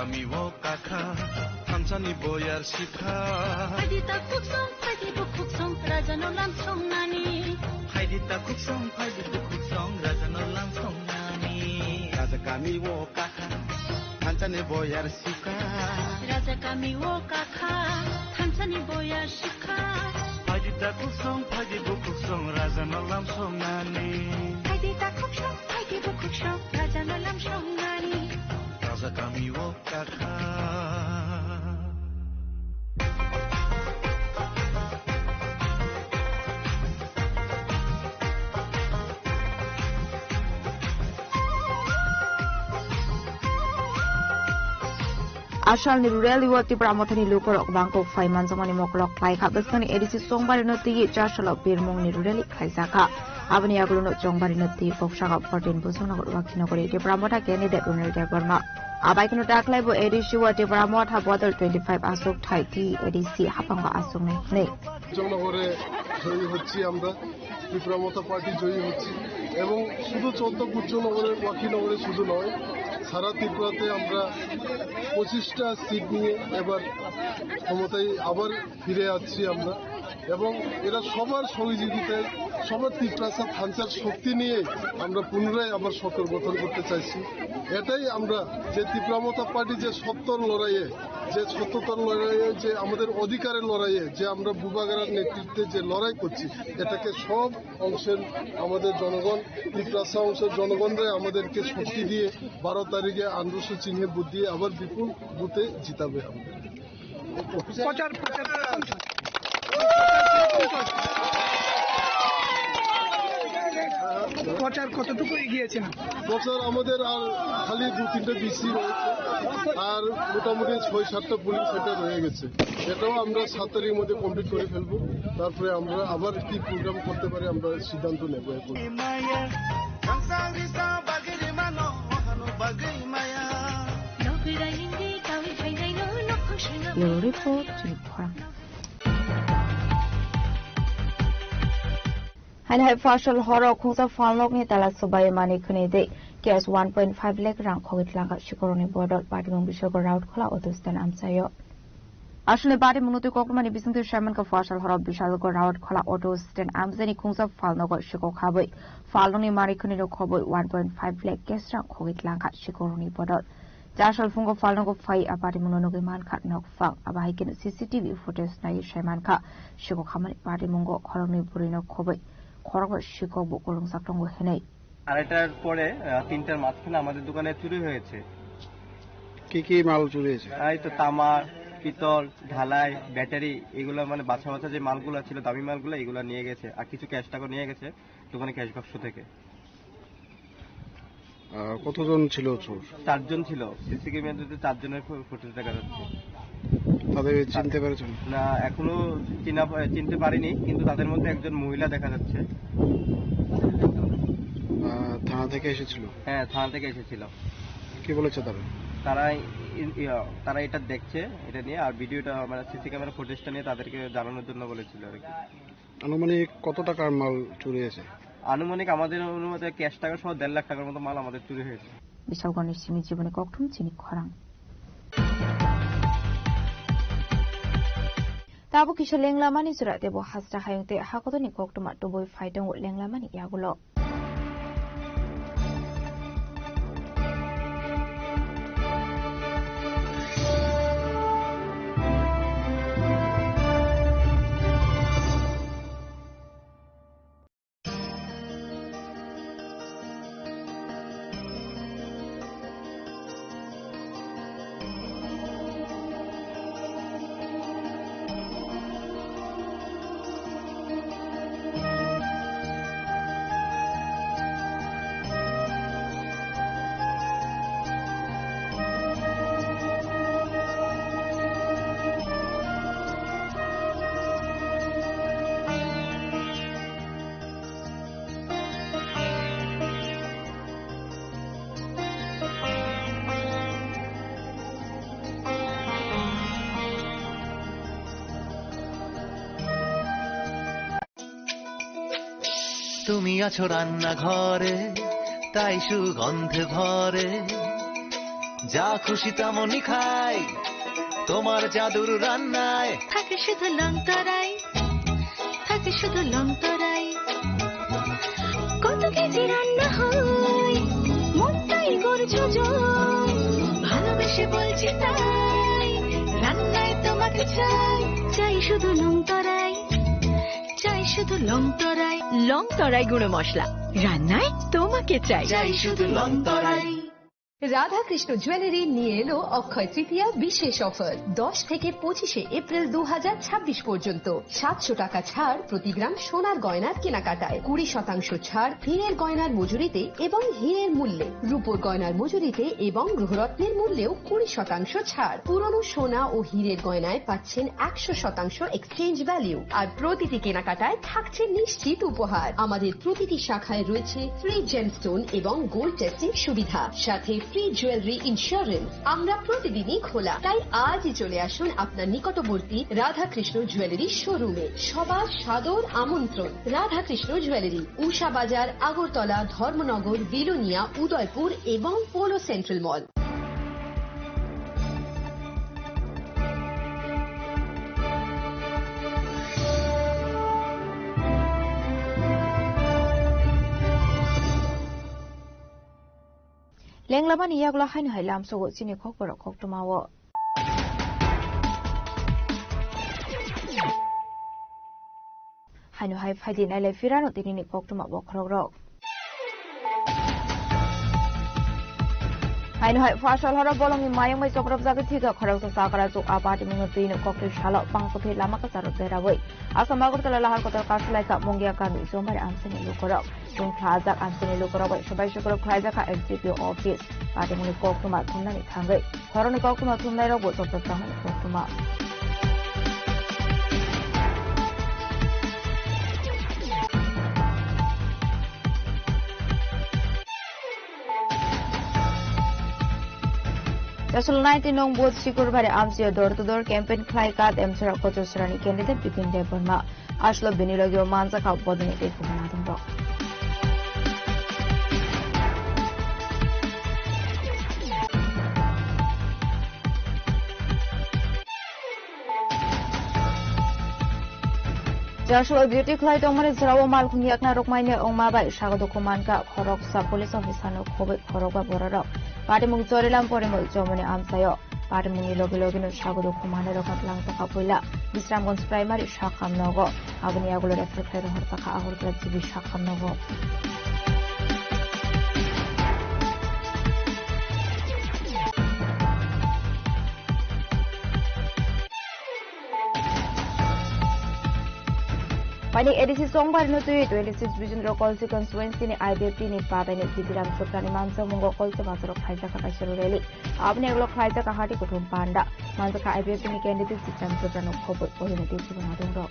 Kami o kakha, thansani boyar sikha. Phaidi ta khuksong, phaidi bukhuksong, rajano lamsong nani. Phaidi ta khuksong, phaidi bukhuksong, rajano lamsong nani. Raja kami o kakha, thansani boyar sikha. Raja kami o kakha, thansani boyar sikha. Phaidi ta khuksong, phaidi bukhuksong, rajano lamsong nani. Phaidi ta khuksong, phaidi bukhuksong, rajano lamsong nani. Raja kami o kakha. Asalni rally o Tipra Mothani lukurok bangkok phai manjakmani moklok khlai kha. Bwskangni A D C Chongbarino twi Chasalo birmungni rally khlaijak kha. Aboni yagulono Chongbarino twi Koksaga fourteen Bosongnagar Wakhinogori Tipra Motha candidate Ronel Debbarma. Abai kheno daklaibo A D C o Tipra Motha bodol twenty five aswk thai twi A D C haphango aswknai hwnwi. জনগণে জয়ী হচ্ছি আমরা, ত্রিপুরা মথা পার্টি জয়ী হচ্ছি। এবং শুধু চন্দ্রপুর নগরের, ওয়াকিনগরে শুধু নয়, সারা ত্রিপুরাতে আমরা পঁচিশটা সিট নিয়ে এবার ক্ষমতায় আবার ফিরে আসছি আমরা। এবং এরা সবার সহযোগিতায়, সবার তিপ্রাসা থানচার শক্তি নিয়ে আমরা পুনরায় আবার সরকার গঠন করতে চাইছি। এটাই আমরা, যে তিপ্রা মথা পার্টি যে সত্যর লড়াইয়ে, যে সত্যতার লড়াইয়ে, যে আমাদের অধিকারের লড়াইয়ে, যে আমরা বুবাগারার নেতৃত্বে যে লড়াই করছি, এটাকে সব অংশের আমাদের জনগণ, তিপ্রাসা অংশের জনগণরাই আমাদেরকে শক্তি দিয়ে বারো তারিখে আন্দোলন চিহ্নে ভোট দিয়ে আবার বিপুল ভোটে জিতাবে আমাদের। প্রচার, প্রচার, প্রচার কতটুকু এগিয়েছে? প্রচার আমাদের আর খালি দু তিনটে বিসি রয়েছে, আর মোটামুটি ছয় সাতটা পুলিং সেন্টার রয়ে গেছে। এটাও আমরা সাত তারিখের মধ্যে কমপ্লিট করে ফেলবো। তারপরে আমরা আবার কি প্রোগ্রাম করতে পারি, আমরা সিদ্ধান্ত নেবো এখন। Bureau Report, Chini Khorang. Haini hai phasal horo khungsa phalnokni tala subai mani khwnwi de cash one point five lakh rang khogwi tlangkha sikorokni bodol patimung bisalgo Raut Khola auto stand amchaio. Aswkni patimung nutwi kokrumani bisingtwi saimankha phasal horo bisalgo Raut Khola auto stand amchaini khungsa phalnogo sikok habwi phalnokni mani khwnwino khobwi one point five lakh cash rang khogwi tlangkha sikorokni bodol. Chasal phungo phalnogo phai a patimungno nugwi mankha nokphang. Abo hai kheno C C T V footage naiwi sai mankha sikok hamani patimungo khoroknwi bwrwino khobwi khoroknwi sikokbo kolongjak tongo hinwi. আড়াইটার পরে, আহ, তিনটার মাঝখানে আমাদের দোকানে চুরি হয়েছে। কি কি মাল চুরি হয়েছে? এই তো তামা, পিতল, ঢালাই, ব্যাটারি, এগুলো মানে বাছা বাছা যে মালগুলো ছিল, দামি মালগুলো, এগুলো নিয়ে গেছে। আর কিছু ক্যাশ টাকা নিয়ে গেছে দোকানে ক্যাশ বাক্স থেকে। আহ, কতজন ছিল চোর? চারজন ছিল। সিসি ক্যামেরাতে চারজনের ফু-, ফুটেজ দেখা যাচ্ছে। তাদের চিনতে পেরেছেন? না, এখনো চিনা প-, চিনতে পারিনি, কিন্তু তাদের মধ্যে একজন মহিলা দেখা যাচ্ছে। আহ, থানা থেকে এসেছিল? হ্যাঁ, থানা থেকে এসেছিল। কি বলেছে তারা? তারা ইন-, ইয়া, তারা এটা দেখছে, এটা নিয়ে, আর ভিডিওটা, মানে, সিসি ক্যামেরা ফুটেজটা নিয়ে তাদেরকে জানানোর জন্য বলেছিল আর কি। আনুমানিক কত টাকার মাল চুরি হয়েছে? আনুমানিক আমাদের অনুমতে ক্যাশ টাকা সহ দেড় লাখ টাকার মতো মাল আমাদের চুরি হয়েছে। Bisalgoni simi jiboni kokthum chini khorang. Tabuk kisa lenglamani chwra tebo hasra hayung tei hakotorni koktwma tubui phai tongo lenglamani yagulo. তুমি আছো রান্নাঘরে, তাই সুগন্ধে ভরে। যা খুশি তেমনই খাই তোমার জাদুর রান্নায়। থাকে শুধু লং তরাই, থাকে শুধু লং তরাই। কত কেজি রান্না হয়, মনটাই গর্জ যায়। ভালোবেসে বলছি তাই, রান্নায় তোমাকে চাই। চাই শুধু লং তরাই, চাই শুধু লং তরাই। লং তরাই গুঁড়ো মশলা, রান্নায় তোমাকে চাই। চাই শুধু লং তরাই। রাধাকৃষ্ণ জুয়েলারি নিয়ে এলো অক্ষয় তৃতীয়া বিশেষ অফার। দশ থেকে পঁচিশে এপ্রিল দু হাজার ছাব্বিশ পর্যন্ত সাতশো টাকা ছাড় প্রতি গ্রাম সোনার গয়নার কেনাকাটায়, কুড়ি শতাংশ ছাড় হীরের গয়নার মজুরিতে এবং হীরের মূল্যে, রূপোর গয়নার মজুরিতে এবং গ্রহরত্নের মূল্যেও কুড়ি শতাংশ ছাড়। পুরনো সোনা ও হীরের গয়নায় পাচ্ছেন একশো শতাংশ এক্সচেঞ্জ ভ্যালু। আর প্রতিটি কেনাকাটায় থাকছে নিশ্চিত উপহার। আমাদের প্রতিটি শাখায় রয়েছে ফ্রি জেমস্টোন এবং গোল্ড টেস্টিং সুবিধা, সাথে ফ্রি জুয়েলারি ইন্স্যুরেন্স। আমরা প্রতিদিনই খোলা, তাই আজই চলে আসুন আপনার নিকটবর্তী রাধাকৃষ্ণ জুয়েলারি শোরুমে। সবার সাদর আমন্ত্রণ। রাধাকৃষ্ণ জুয়েলারি, উষা বাজার, আগরতলা, ধর্মনগর, বিলোনিয়া, উদয়পুর এবং polo central mall. Lenglamani yagulo haino hai lamsogo chini kokborok koktwmao. Haino hai phaidi nailai phirano tinini koktwma bokhorokrok. Haino hai Phasal horo bolongni mayung bai chopropjagwi thwikha khoroksa chakra chuk a patimungno twino koktwi salo pangkuthwi lama kwcharo berawi. Assam Agartala Lahar Kotor Karsalaikha Mungia Kami Sombar amchini lukorok. Chwng khlajak amchini lukorok bai swbai sukurok khlaijak kha S D P O office. Patimungni koktwma thumnani thangwi. Horoni koktwma thumnairokbo chopropjakmani koktwma. Chasol nineteen nong booth Sikurbari amchio door to door campaign khlai kat emsora kochosrani candidate Bipin Debbarma. Aslo bini logio manjakha bodoni tei kubun adongrok. Chasol duty khlai tongmani jora o malkhung yakna rokmani ongma bai sago dukhu mankha khoroksa police officer no khoboi khorokba bororok. Patimung Chorilam Porimoi Chomoni amchaio. Patimungni logi logino sago dukhu manai rokno twlang tokha puila Bisramganj Primary sakham nogo. Aboni yagulo refer khlai rohor takha Agartala G B sakham nogo. Paini A D C Chongbarino twi twenty six Bijendra College Constituency ni I P F T ni padaini Jitiram Choprani manjamungo Kolche bazaro khlaijak kaisa rally. Aboni ulo khlaijak hati kuthum panda. Manjakha I P F T ni candidate Jitiram Choprano khoboi ohino tei chibuna dongrok.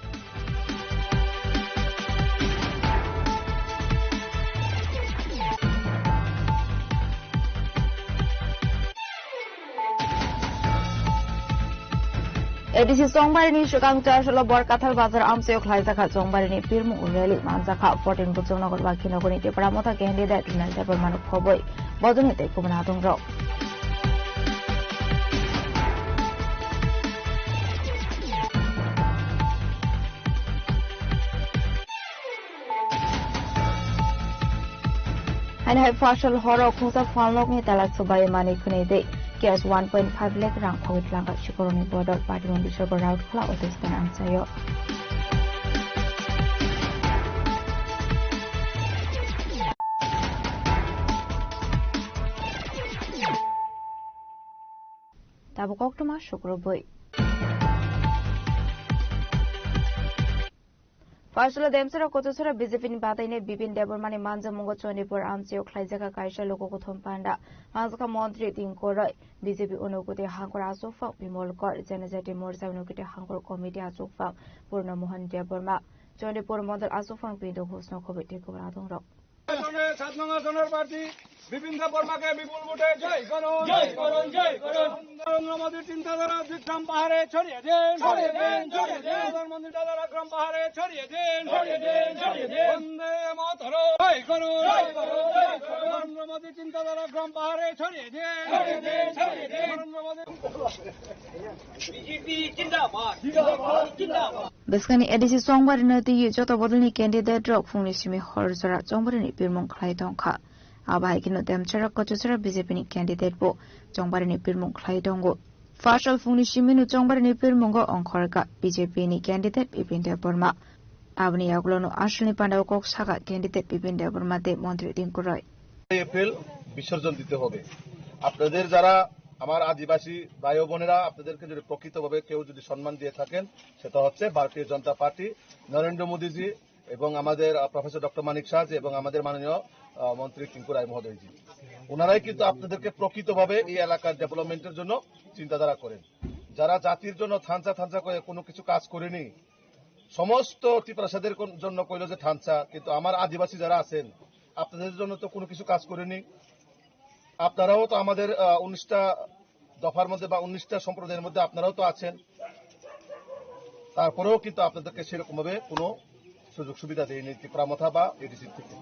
A D C Chongbarini swkang Chasolo Borkathal Bazar amchaio khlaijakha Chongbarini pirmung rally manjakha fourteen Buchongnagar Bakhinogorni Tipra Motha candidate Rinal Debbarmano khoboi bojongni tei kubun adongrok. Haino hai Phasal horo khungsa phalnokni tala swbai mani khwnwi tei cash one point five lakh rang khogwi tlangkha sikurokni bodol Patimung Biswakar Rautkhla office bai amchaio. Tabuk koktwma sukrubwi. Phasalo Demsara Kochusara B J P ni bataini Bipin Debbarmani manjamungo Chondipur amchaio khlaijak kaisa luku kuthum panda. Manjakha montri Tingkoroi, B J P unokoti hangkor achukphang Bimol Kor, Janajati Morcha unokoti hangkor committee achukphang Purno Mohan Debbarma, Chondipur mondol achukphang Pindu Ghoshno khoboi tei kubun adongrok. সাত নং আসনের প্রার্থী বিপিন দেব বর্মাকে বিপুল ভোটে জয় করুন। জয় করুন, জয় করুন। নরেন্দ্র মোদীর চিন্তাধারা গ্রাম পাহাড়ে ছড়িয়ে দিন। ছড়িয়ে দিন, ছড়িয়ে দিন। নরেন্দ্র মোদীর চিন্তাধারা গ্রাম পাহাড়ে ছড়িয়ে দিন। ছড়িয়ে দিন, ছড়িয়ে দিন। বন্দে মাতরম। জয় করুন। জয় করুন, জয় করুন। নরেন্দ্র মোদীর চিন্তাধারা গ্রাম পাহাড়ে ছড়িয়ে দিন। ছড়িয়ে দিন, ছড়িয়ে দিন। নরেন্দ্র মোদী। বিজেপি জিন্দাবাদ। জিন্দাবাদ, জিন্দাবাদ। Bwskangni A D C chongbarino twiwi joto bodolni candidate rok phungni simi hor jora chongbarino birmung khlai tongkha. Abo hai kheno Demchara Kochachara B J P ni candidate bo chongbarino birmung khlai tongo. First of phungni simino chongbarino birmungo ongkhorkha B J P ni candidate Bipin Debbarma. Aboni yagulono asalni pandao kok sakha candidate Bipin Debbarma tei Montri Tinku Roy. April বিসর্জন দিতে হবে। আপনাদের যারা আমার আদিবাসী ভাই ও বোনেরা, আপনাদেরকে যদি প্রকৃতভাবে কেউ যদি সম্মান দিয়ে থাকেন, সেটা হচ্ছে ভারতীয় জনতা পার্টি, নরেন্দ্র মোদীজি এবং আমাদের, আহ, প্রফেসর ডক্টর মানিক সাহাজি এবং আমাদের মাননীয়, আহ, মন্ত্রী টিঙ্কু রায় মহোদয়জি। ওনারাই কিন্তু আপনাদেরকে প্রকৃতভাবে এই এলাকার ডেভেলপমেন্টের জন্য চিন্তাধারা করেন। যারা জাতির জন্য থানচা থানচা করে কোনো কিছু কাজ করেনি, সমস্ত টিপ্রাসাদের কোন-, জন্য কইল যে থানচা, কিন্তু আমার আদিবাসী যারা আছেন, আপনাদের জন্য তো কোনো কিছু কাজ করেনি। আপনারাও তো আমাদের, আহ, উনিশটা দফার মধ্যে বা উনিশটা সম্প্রদায়ের মধ্যে আপনারাও তো আছেন, তারপরেও কিন্তু আপনাদেরকে সেরকম ভাবে কোনো সুযোগ সুবিধা দেয়নি ত্রিপুরা মথা বা এডিসি থেকে।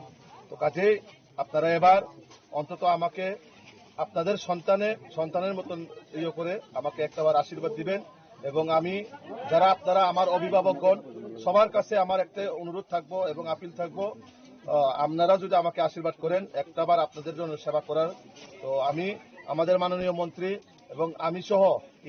তো কাজেই আপনারা এবার অন্তত আমাকে আপনাদের সন্তানে, সন্তানের মতন ইয়ে করে আমাকে একটাবার আশীর্বাদ দিবেন। এবং আমি, যারা আপনারা আমার অভিভাবকগণ, সবার কাছে আমার একটা অনুরোধ থাকবো এবং আপিল থাকবো, আহ, আপনারা যদি আমাকে আশীর্বাদ করেন, একটাবার আপনাদের জন্য সেবা করার, তো আমি, আমাদের মাননীয় মন্ত্রী এবং আমি সহ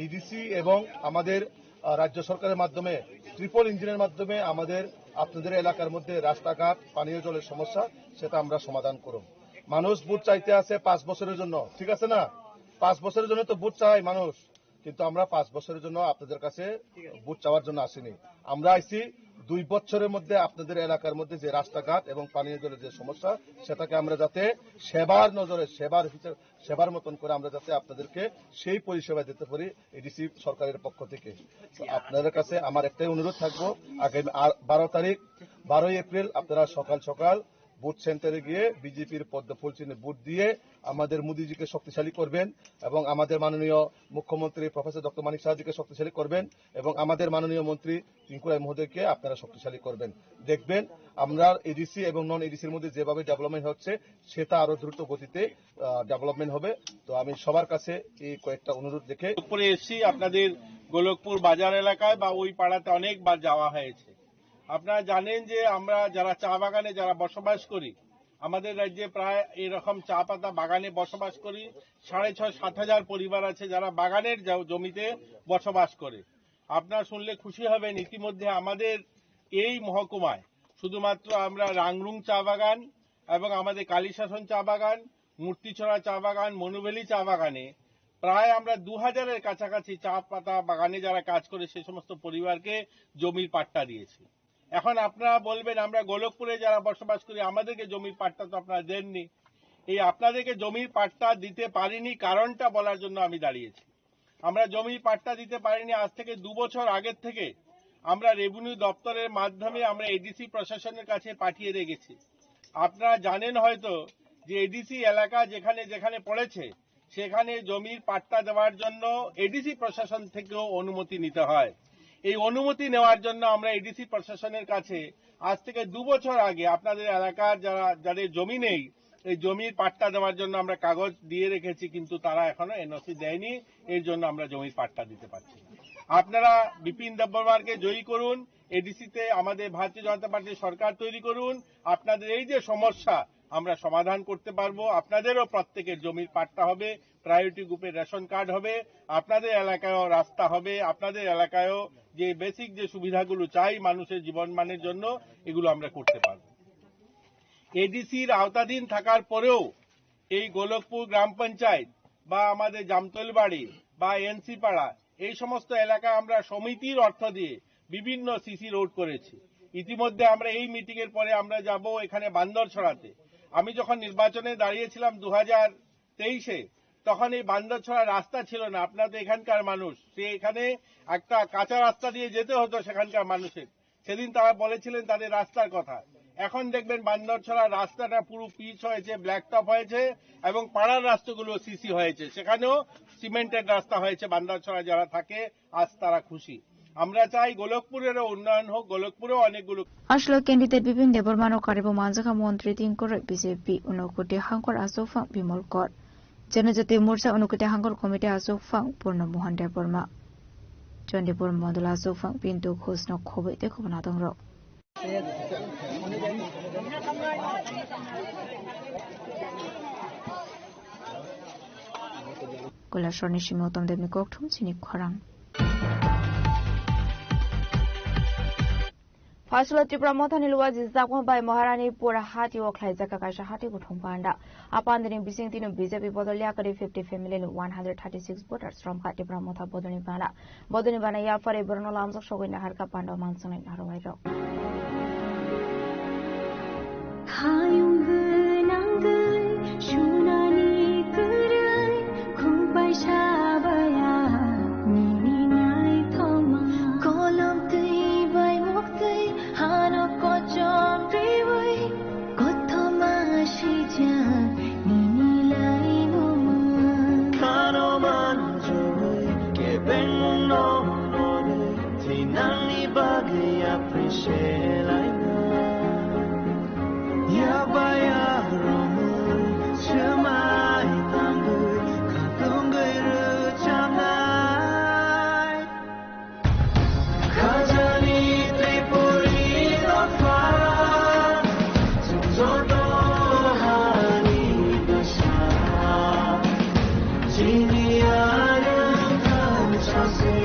এডিসি এবং আমাদের, আহ, রাজ্য সরকারের মাধ্যমে, ট্রিপল ইঞ্জিনের মাধ্যমে আমাদের, আপনাদের এলাকার মধ্যে রাস্তাঘাট, পানীয় জলের সমস্যা, সেটা আমরা সমাধান করব। মানুষ ভোট চাইতে আছে পাঁচ বছরের জন্য, ঠিক আছে না? পাঁচ বছরের জন্য তো ভোট চায় মানুষ, কিন্তু আমরা পাঁচ বছরের জন্য আপনাদের কাছে ভোট চাওয়ার জন্য আসিনি। আমরা আইছি দুই বছরের মধ্যে আপনাদের এলাকার মধ্যে যে রাস্তাঘাট এবং পানীয় জলের যে সমস্যা, সেটাকে আমরা যাতে সেবার নজরে, সেবার হিসেবে, সেবার মতন করে আমরা যাতে আপনাদেরকে সেই পরিষেবা দিতে পারি এডিসি সরকারের পক্ষ থেকে। তো আপনাদের কাছে আমার একটাই অনুরোধ থাকবো, আগামী আর বারো তারিখ, বারোই এপ্রিল আপনারা সকাল সকাল ভোট সেন্টারে গিয়ে বিজেপির পদ্ম ফুল চিহ্নে ভোট দিয়ে আমাদের মোদিজিকে শক্তিশালী করবেন এবং আমাদের মাননীয় মুখ্যমন্ত্রী প্রফেসর ডক্টর মানিক সাহাজিকে শক্তিশালী করবেন এবং আমাদের মাননীয় মন্ত্রী টিঙ্কু রায় মহোদয়কে আপনারা শক্তিশালী করবেন। দেখবেন, আমরা এডিসি এবং নন এডিসির মধ্যে যেভাবে ডেভেলপমেন্ট হচ্ছে, সেটা আরো দ্রুত গতিতে, আহ, ডেভেলপমেন্ট হবে। তো আমি সবার কাছে এই কয়েকটা অনুরোধ রেখে উপরে এসছি। আপনাদের গোলকপুর বাজার এলাকায় বা ওই পাড়াতে অনেকবার যাওয়া হয়েছে। আপনারা জানেন যে আমরা যারা চা বাগানে যারা বসবাস করি, আমাদের রাজ্যে প্রায় এরকম চা পাতা বাগানে বসবাস করি সাড়ে ছয় সাত হাজার পরিবার আছে, যারা বাগানের জ-, জমিতে বসবাস করে। আপনারা শুনলে খুশি হবেন, ইতিমধ্যে আমাদের এই মহকুমায় শুধুমাত্র আমরা রাংরুং চা বাগান এবং আমাদের কালীশাসন চা বাগান, মূর্তিছড়া চা বাগান, মনুভ্যালি চা বাগানে প্রায় আমরা দু হাজারের কাছাকাছি চা পাতা বাগানে যারা কাজ করে সে সমস্ত পরিবারকে জমির পাট্টা দিয়েছি। এখন আপনারা বলবেন, আমরা গোলকপুরে যারা বসবাস করি, আমাদেরকে জমির পাট্টা তো আপনারা দেননি। এই আপনাদেরকে জমির পাট্টা দিতে পারিনি, কারণটা বলার জন্য আমি দাঁড়িয়েছি। আমরা জমির পাট্টা দিতে পারিনি। আজ থেকে দু বছর আগের থেকে আমরা রেভিনিউ দপ্তরের মাধ্যমে আমরা এডিসি প্রশাসনের কাছে পাঠিয়ে রেখেছি। আপনারা জানেন হয়তো যে এডিসি এলাকা যেখানে যেখানে পড়েছে, সেখানে জমির পাট্টা দেওয়ার জন্য এডিসি প্রশাসন থেকেও অনুমতি নিতে হয়। এই অনুমতি নেওয়ার জন্য আমরা এডিসি প্রশাসনের কাছে আজ থেকে দু বছর আগে আপনাদের এলাকার যারা, যাদের জমি নেই, এই জমির পাট্টা দেওয়ার জন্য আমরা কাগজ দিয়ে রেখেছি, কিন্তু তারা এখনো এনওসি দেয়নি। এর জন্য আমরা জমির পাট্টা দিতে পারছি না। আপনারা বিপিন দেববর্মাকে জয়ী করুন, এডিসিতে আমাদের ভারতীয় জনতা পার্টির সরকার তৈরি করুন। আপনাদের এই যে সমস্যা, আমরা সমাধান করতে পারবো। আপনাদেরও প্রত্যেকের জমির পাট্টা হবে, প্রায়োরিটি গ্রুপের রেশন কার্ড হবে, আপনাদের এলাকায়ও রাস্তা হবে, আপনাদের এলাকায়ও যে বেসিক যে সুবিধাগুলো চাই মানুষের জীবনমানের জন্য, এগুলো আমরা করতে পারবো। এডিসির আওতাধীন থাকার পরেও এই গোলকপুর গ্রাম পঞ্চায়েত বা আমাদের জামতলবাড়ি বা এনসি পাড়া, এই সমস্ত এলাকা আমরা সমিতির অর্থ দিয়ে বিভিন্ন সিসি রোড করেছি। ইতিমধ্যে আমরা এই মিটিং এর পরে আমরা যাব এখানে বান্দরছড়াতে। আমি যখন নির্বাচনে দাঁড়িয়েছিলাম দু হাজার তেইশে, তখন এই বান্দরছড়া রাস্তা ছিল না। আপনারা তো এখানকার মানুষ, সে এখানে একটা কাঁচা রাস্তা দিয়ে যেতে হতো সেখানকার মানুষের। সেদিন তারা বলেছিলেন তাদের রাস্তার কথা। এখন দেখবেন বান্দরছড়া রাস্তাটা পুরো পিচ হয়েছে, ব্ল্যাক টপ হয়েছে এবং পাড়ার রাস্তাগুলো সিসি হয়েছে, সেখানেও সিমেন্টের রাস্তা হয়েছে। বান্দরছড়া যারা থাকে আজ তারা খুশি। আমরা চাই গোলকপুরেরও উন্নয়ন হোক, গোলকপুরেও অনেকগুলো Aswk candidate Bipin Debbarma no karibo manjakha montri Tingkor B J P Unakoti Hangkor Aswk Phang Bimol Kor. Janajati Morcha Unakoti Hangkor Committee Aswk Phang Purno Mohan Debbarma. Chandipur Mondol Aswk Phang Pintu Ghosh no khoboi tei khoboi natongrok. Kailasor ni simi Uttam Deb ni kokthum chini khorang. Phaisalo Tipra Mothani Luwa Jijakma bai Maharani Pura Hati o khlaijak kaisa hati kuthum panda. A pandani bising tino B J P bodol yakari fifty family ni one hundred thirty six voters romkha Tipra Motha bodolni bana. Bodolni bana yaphari borokno lamjak sogwi naharkha panda o manswngnai narwai rok. Hayung gwnangwi sunani kwrwi, khuk bai sabaya nini naithoma. Kolom twi bai muktwi hano kochom riwi, kothoma sijak nini laimungma. Khano manjui kebengmungno norwi, thinangni bagwi appreciate laina. Yabaya romwi swmai tangwi khatungwi rwchapnai. Khajani Tripuri dopha, chwng joto hani bwsa. Chini arwng thang sase,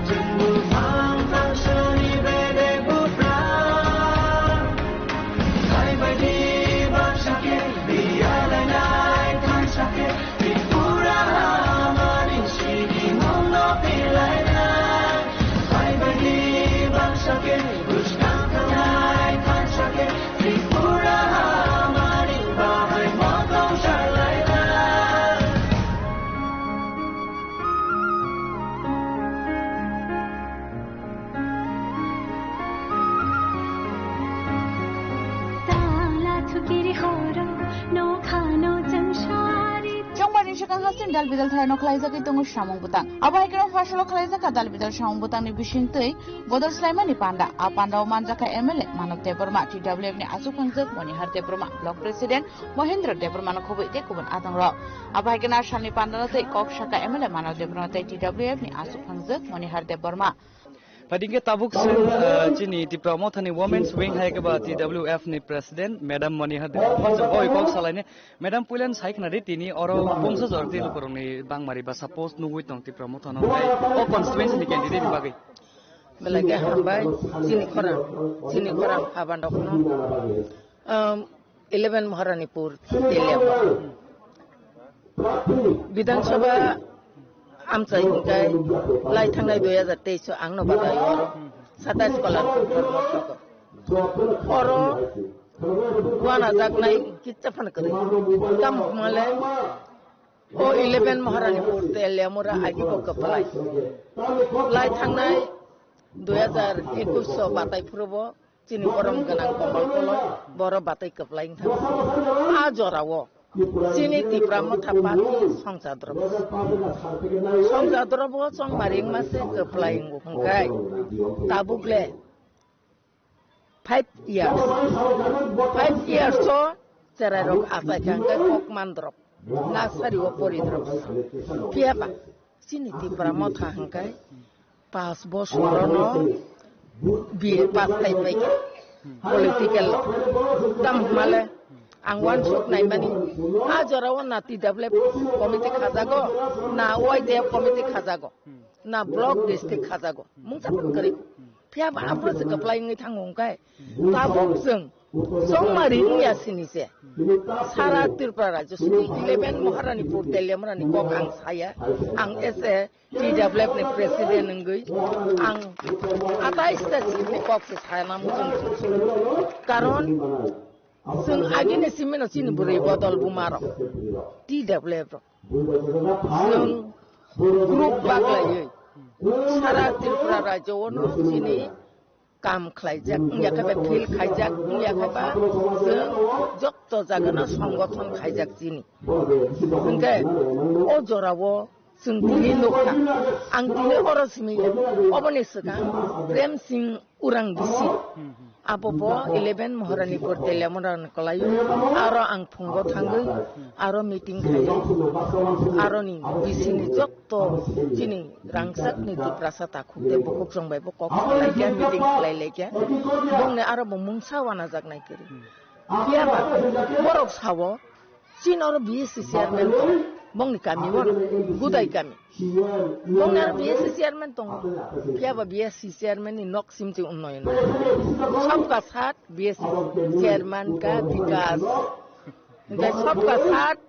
chwng buphang thangsani bedek buphang. Hai baidi baksa khe, biyalainai thansa khe, Tripura hamani sini mungno pilainai. Hai baidi baksa khe, buskang thangnai thansa khe, Tripura hamani bahai motong salainai. Chongmani swkang haste dal bidal thaino khlaijagwi tongo samung bwtang. Abo hai kheno phasalo khlaijak kha dal bidal samung bwtangni bisingtwi bodol swlaimani panda. A pandao manjakha M L A Manav Debbarma, T W F ni achuk phangjak Monihar Debbarma, Block President Mohendra Debbarmano khobwi tei kubun atongrok. Abo hai kheno salni pandano tei kok sakha M L A Manav Debbarma tei T W F ni achuk phangjak Monihar Debbarma. Phaidi hwnkhe tabuk chwng, ah, chini Tipra Mothani Women's Wing hai khe ba T W F ni President Madam Monihar Debbarma chwng bai kok salaini. Madam, puilan sai khna di, tini oro bungsa jora tei lukurokni bangmari ba suppose nugwi tong Tipra Mothano tei o constituency ni candidate ni bagwi. Belai khe hambai, chini khorang, chini khorang phabandokno. Um, Eleven Maharanipur, Teliamura. Bidhan Sabha amchai hingkai lai thangnai dui hajar teis o ang no badai oro satais kolar. Oro wana jaknai kitsa phan kwrwi. Tam hwnmale o eleven Maharanipur Teliamura agi bo kwplai. Lai thangnai dui hajar ekush o batai phuru bo chini borom gwnang Komal Koloi, boro batai kwplai wngkha. A jorao chini Tipra Motha Party songchadrobo. Songchadrobo chongmari wngma se kwplai wngo hwnkhe tabuk le five years. Five years o cherai rok achai kha hwnkhe kok mandrop. Nursery o pori drop. Phiya ba chini Tipra Motha hwnkhe pas bosor no B A pass khai pai kha. Political lo. Tam hwnmale ang uansuk naimani a jora o na T W F committee khajago, na Y D F committee khajago, na block district khajago. Mungsa phan kwrwi. Phiya ba aphuru se kwplai wngwi thango hwnkhe tabuk chwng chongmari wngya sini se. Sara Tripura rajyo sini eleven Maharanipur Teliamurani kok ang saya. Ang as a T W F ni president wngwi ang atais ta sini kok se saya namu chwng. Karon chwng agini simino chini bwrwi bodol bumarok T W F rok. Chwng group baglaiwi sara Tripura rajyo o no chini kam khlaijak, wngya khe ba field khaijak, wngya khe ba chwng jotto jagano songothon khaijak chini. Hwnkhe o jorao chwng tini nukha. Ang tini oro simi oboni swkang Prem Singh Urang bisi. Abo bo eleven Maharani Porteliamura ni kwlaio. Aro ang phungo thangwi aro meeting khaio. Aroni bisini jotto chini rangchakni Tiprasa takhuk tei bukhuk chwng bai bo kok salaikha, meeting khlailaikha. Bongni aro bo mungsa wanajaknai kwrwi. Phiya ba borok sao, chini oro B S C chairman tong, bongni kami o, Gudai kami. Bongni oro B S C chairman tongo. Phiya ba B S C chairman ni nok sim se unnoyon. Sabka saath B S C chairman ka vikas. Hingke sabka saath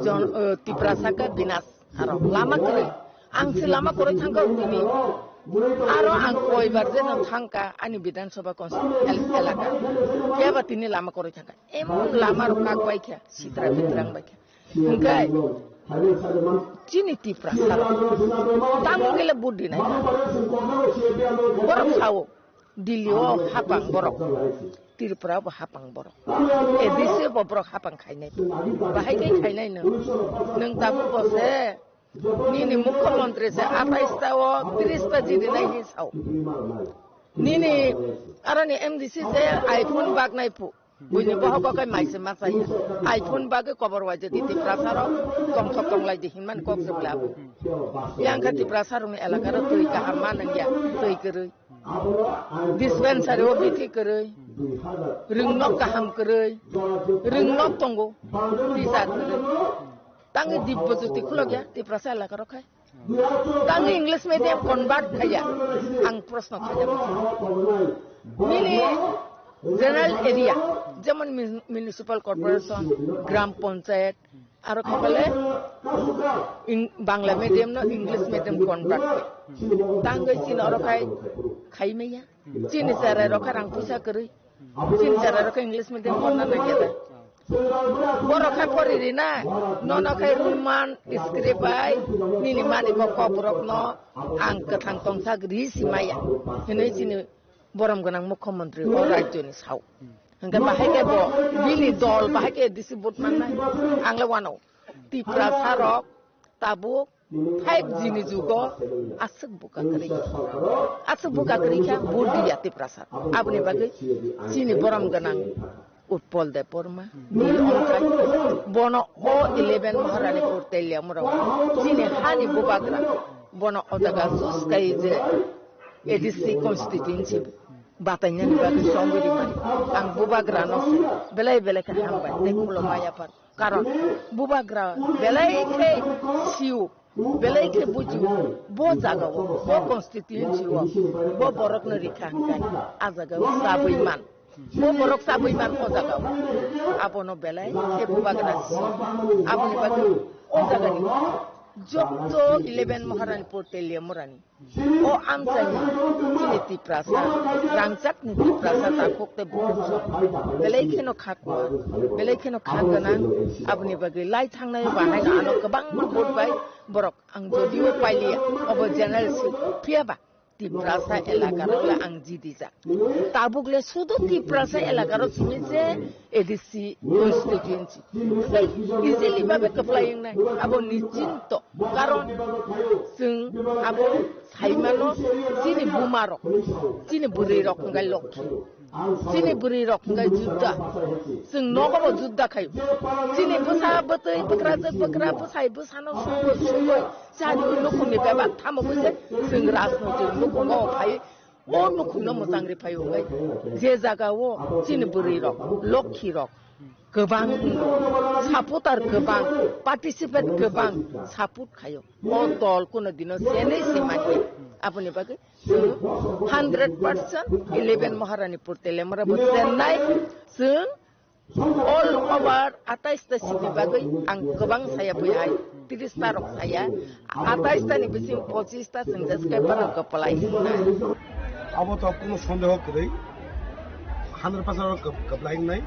jon, eh, Tiprasa ka binas. Aro lama kwrwi. Ang se lama kwrwi thangkha tini. Aro ang koibar je nang thangkha ani Bidhan Sabha constituency el-, elaka. Phiya ba tini lama kwrwi thangkha. Emon lama rok kak bai kha, sitra bitrang bai kha. Hingke chini Tiprasa rok. Tamo gele vote dinai. Borok sao. Delhi o hapang borok. Tripura bo hapang borok. A D C bo borok hapang khainai. Bahai khe khainai nwng. Nwng tabuk bo se nini mukhyamantri se atais ta o tris ta jidi nai hin sao. Nini aroni M D C se iPhone bag nai pu. Buini bohok o khe mai se ma chaya. iPhone bagwi kobor waijak di Tiprasa rok tongthok tonglai di hinmani kok se bwla abo. Yang kha Tiprasa rokni elaka rok twi kaham ma nangya, twi kwrwi. Dispensary o bithi kwrwi, rwngnok kaham kwrwi, rwngnok tongo, tisa kwrwi. Tangwi Dibbo Jyoti khulokya Tiprasa elaka rok khai. Tangwi English medium convert khaiya, ang proshno khaijak. Nini general area, jemon mun-, municipal corporation, gram panchayat, aro khaibale ing-, Bangla medium no English medium convert khe. Tangwi chini oro khai, khai maya. Chini cherai rok khe rang puisa kwrwi. Chini cherai rok khe English medium porna nangya da. Borok khe pori rina, nono khe Roman script bai nini mani bo kok borok no ang kwthang tongthak ri si maya. Hinwi chini borom gwnang mukhyamantri o rajyoni sao. Hwnkhe bahai khe bo bini dol bahai khe A D C vote mannai, ang le wano. Tiprasa rok tabuk five G ni jugo aswk buka kwrwi. Aswk buka kwrwi kha vote diya Tiprasa. Aboni bagwi chini borom gwnang Utpal Debbarma, Nil Ongkhai, bono o eleven Maharanipur Teliamura chini hani bubagra, bono o jaga choose kai je A D C constituency batainani bagwi songwi rimani. Ang bubagrano belai belai khe hambai tei khulumma yapar. Karon bubagra belai khe siu, belai khe bujiu, bo jagao, bo constituency o, bo borokno rikha hwnkhe a jagao chabwi man. Bo borok chabwi man o jagao. Abono belai khe bubagra si. Aboni bagwi o jagani jotto eleven Maharanipur Teliamurani o amchaini chini Tiprasa, rangchakni Tiprasa takhuk tei bukhuk belai kheno kha kuar, belai kheno kha gwnang, aboni bagwi lai thangnai bo haino ano kwbangma vote bai borok ang jodio pailiya, obo general seat, phiya ba Tiprasa elaka rok le ang jidijak. Tabuk le sudu Tiprasa elaka rok simi je A D C constituency. Tei easily babe kwplai wngnai, abo nichinto. Karon chwng abo saimano chini buma rok, chini bwrwi rok hwnkhe lokhi. Chini bwrwi rok hwnkhe judda. Chwng nogo bo judda khaio. Chini bwsa bwtwi bwkrajwk bwkra bwsai bwsano sugwi sugwi chari nukhungni bebak tamo khe chwng rajnoitik nukhungo phai. O nukhungno mwchang ri phai hwnkhe je jaga o chini bwrwi rok, lokhi rok kwbang, supporter kwbang, participate kwbang, support khaio. O dol kuno dino chenwi se manya. Aboni bagwi chwng hundred percent eleven Maharanipur Teliamura bo chennai chwng all over atais ta seat ni bagwi ang kwbang saya bui hai, tris ta rok saya, atais ta ni bising pochis ta chwng jas khe phano kwplai wngnai. Abo to kuno sondeho kwrwi, hundred percent kwplai wngnai.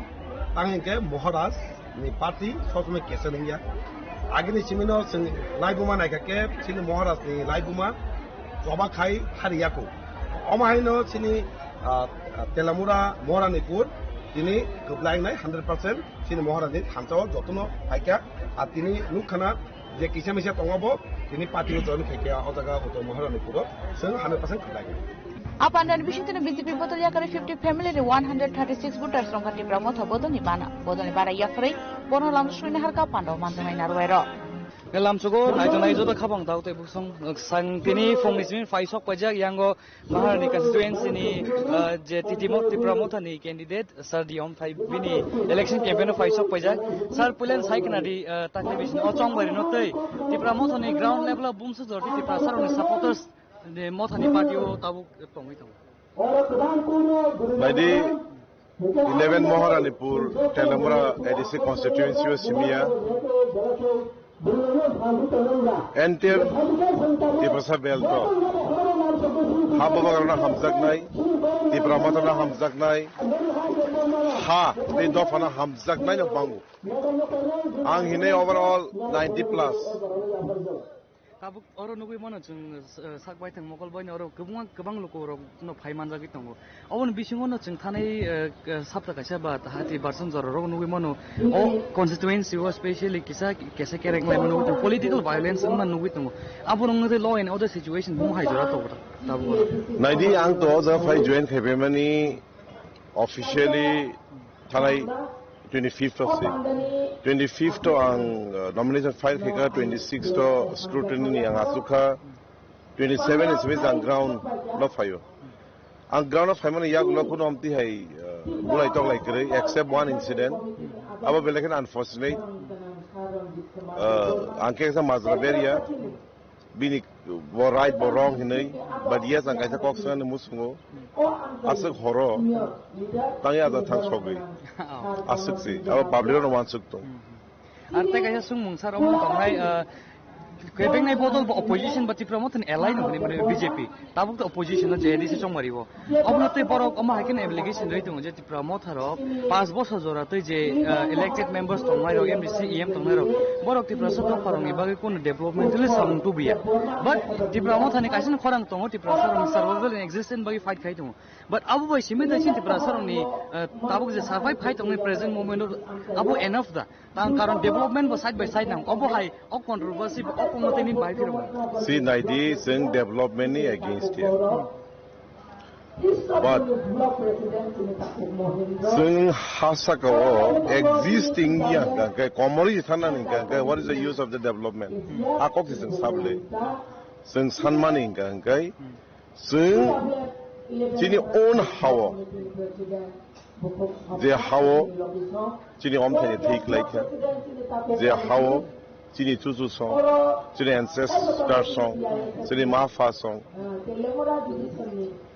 Tang hinkhe Maharaj ni party sob somoi kesa wngya. Agini simino chwng laibuma naikha khe chini Maharaj ni laibuma choba khai hari yaku. Omo haino chini Ah, ah, Telamura Moharanipur tini kwblainai hundred percent chini Moharani thansa o jotono phaikha. Ah, tini nukkhana je kisa misa tongo bo tini party o join khaikha o jaga Uttor Moharanipur o chwng hundred percent kwblainai. A pandani bisingtwi B J P bodol yakarwi fifty family ni one hundred thirty six voters rok Tipra Motha bodolni bana. Bodolni bara yakarwi bono lam swrwini harka pando manjaknai narwai rok. Lamsogo naijaknai joto khabang dao tei busong sang tini phungni simi phai sok paijak yango Maharani constituency ni, ah, je T T Mo-, Tipra Motha ni candidate Sir Diom phai bini election campaign o phai sok paijak. Sir pulen sai khna di, ah, takle bising o chong bai rino tei Tipra Motha ni ground level o bumsu jor di Tipra sir ni supporters ni Motha ni party o tabuk tongwi tongo. Baidi eleven Moharanipur Telamura A D C constituency o simiya. Entire Tiprasa belt o ha babagrano hamjaknai, Tipra Mothano hamjaknai, ha tei dophano hamjaknai no bango. Ang hinai overall ninety plus. Tabuk oro nugui mano chwng, eh, sak baithang mokol baino oro kwbangma kwbang luku rok no phai manjagwi tongo. Oboni bisingo no chwng thanai, eh, k-, sapta kaisa ba hati barsan jora rok nugui mano. O constituency o specially kisa kesa kerek lai mano, political violence wngma nugui tongo. Abo rok nugui law and order situation bung hai jora tongo tabuk oro. Naidi ang to o jaga phai join khai mani officially thanai twenty fifth o se. Twenty fifth o ang, uh, nomination file khaikha, twenty sixth o scrutiny ni ang achukha, twenty seven ni simi ang ground no phaio. Ang ground no phaimani yagulo kuno amti hai, uh, bulai toklai kwrwi, except one incident. Abo belai kheno unfortunate. Uh, ang khe kaisa majra beria. Bini bo right bo wrong hinwi, but yes, ang kaisa kok swngani musungo. Aswk horo tangwi aja thang sogwi. Aswk si, abo public no wansuk tong. Ar tei kaisa sungmung sar omo tongnai, ah, kebeng nai bodol bo opposition ba Tipra Motha ni alliance hwnwi mane B J P. Tabuk to opposition no je A D C chongmari bo. Obono tei borok omo hai kheno allegation rwi tongo je Tipra Motha rok paanch bosor jora tei je, ah, elected members tongnai rok, M D C, E M tongnai rok, borok Tiprasa dopha rokni bagwi kono development le samung tubuya. But Tipra Motha ni kaisa khorang tongo, Tiprasa rokni survival and existence bagwi fight khai tongo. But abo bai simi tei sin Tiprasa rokni, ah, tabuk je survive khai tongnai present moment o abo enough da. Tang karon development bo side by side nang. Obo hai o controversy bo o kongno tei nini bai phirma. Si naidi, chwng development ni against ya. But chwng ha saka o existing ya hwnkha hwnkhe komorwi thanani hwnkha hwnkhe what is the use of the development? A kok se chwng sable. Chwng sanmani hwnkha hwnkhe chwng chini own ha-o, je ha-o chini omthaini thwi kwlaikha, je ha-o chini chuchu song, chini ancestor song, chini ma pha song,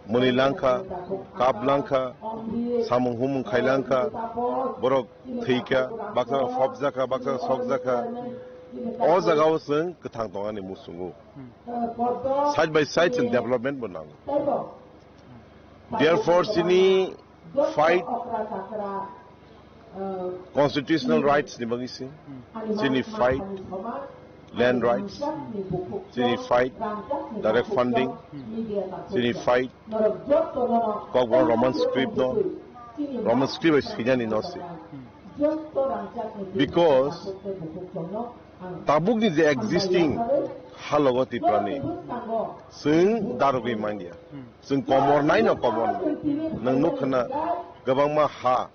mwnwi langkha, kap langkha, samung humung khai langkha, borok thwikha, baksa rok hopjakha, baksa rok sokjakha. O jaga o chwng kwthang tongani muchungo. Side by side chwng development bo nango. Therefore, chini fight constitutional rights ni bagwi se, chini fight land rights, chini fight direct funding, chini fight kokborok Roman script no, Roman script bai swinani no se. Because tabukni je existing halogo Tiprani, chwng darogwi manya. Chwng komor nai no komor nai. Nwng nuk khna kwbangma ha.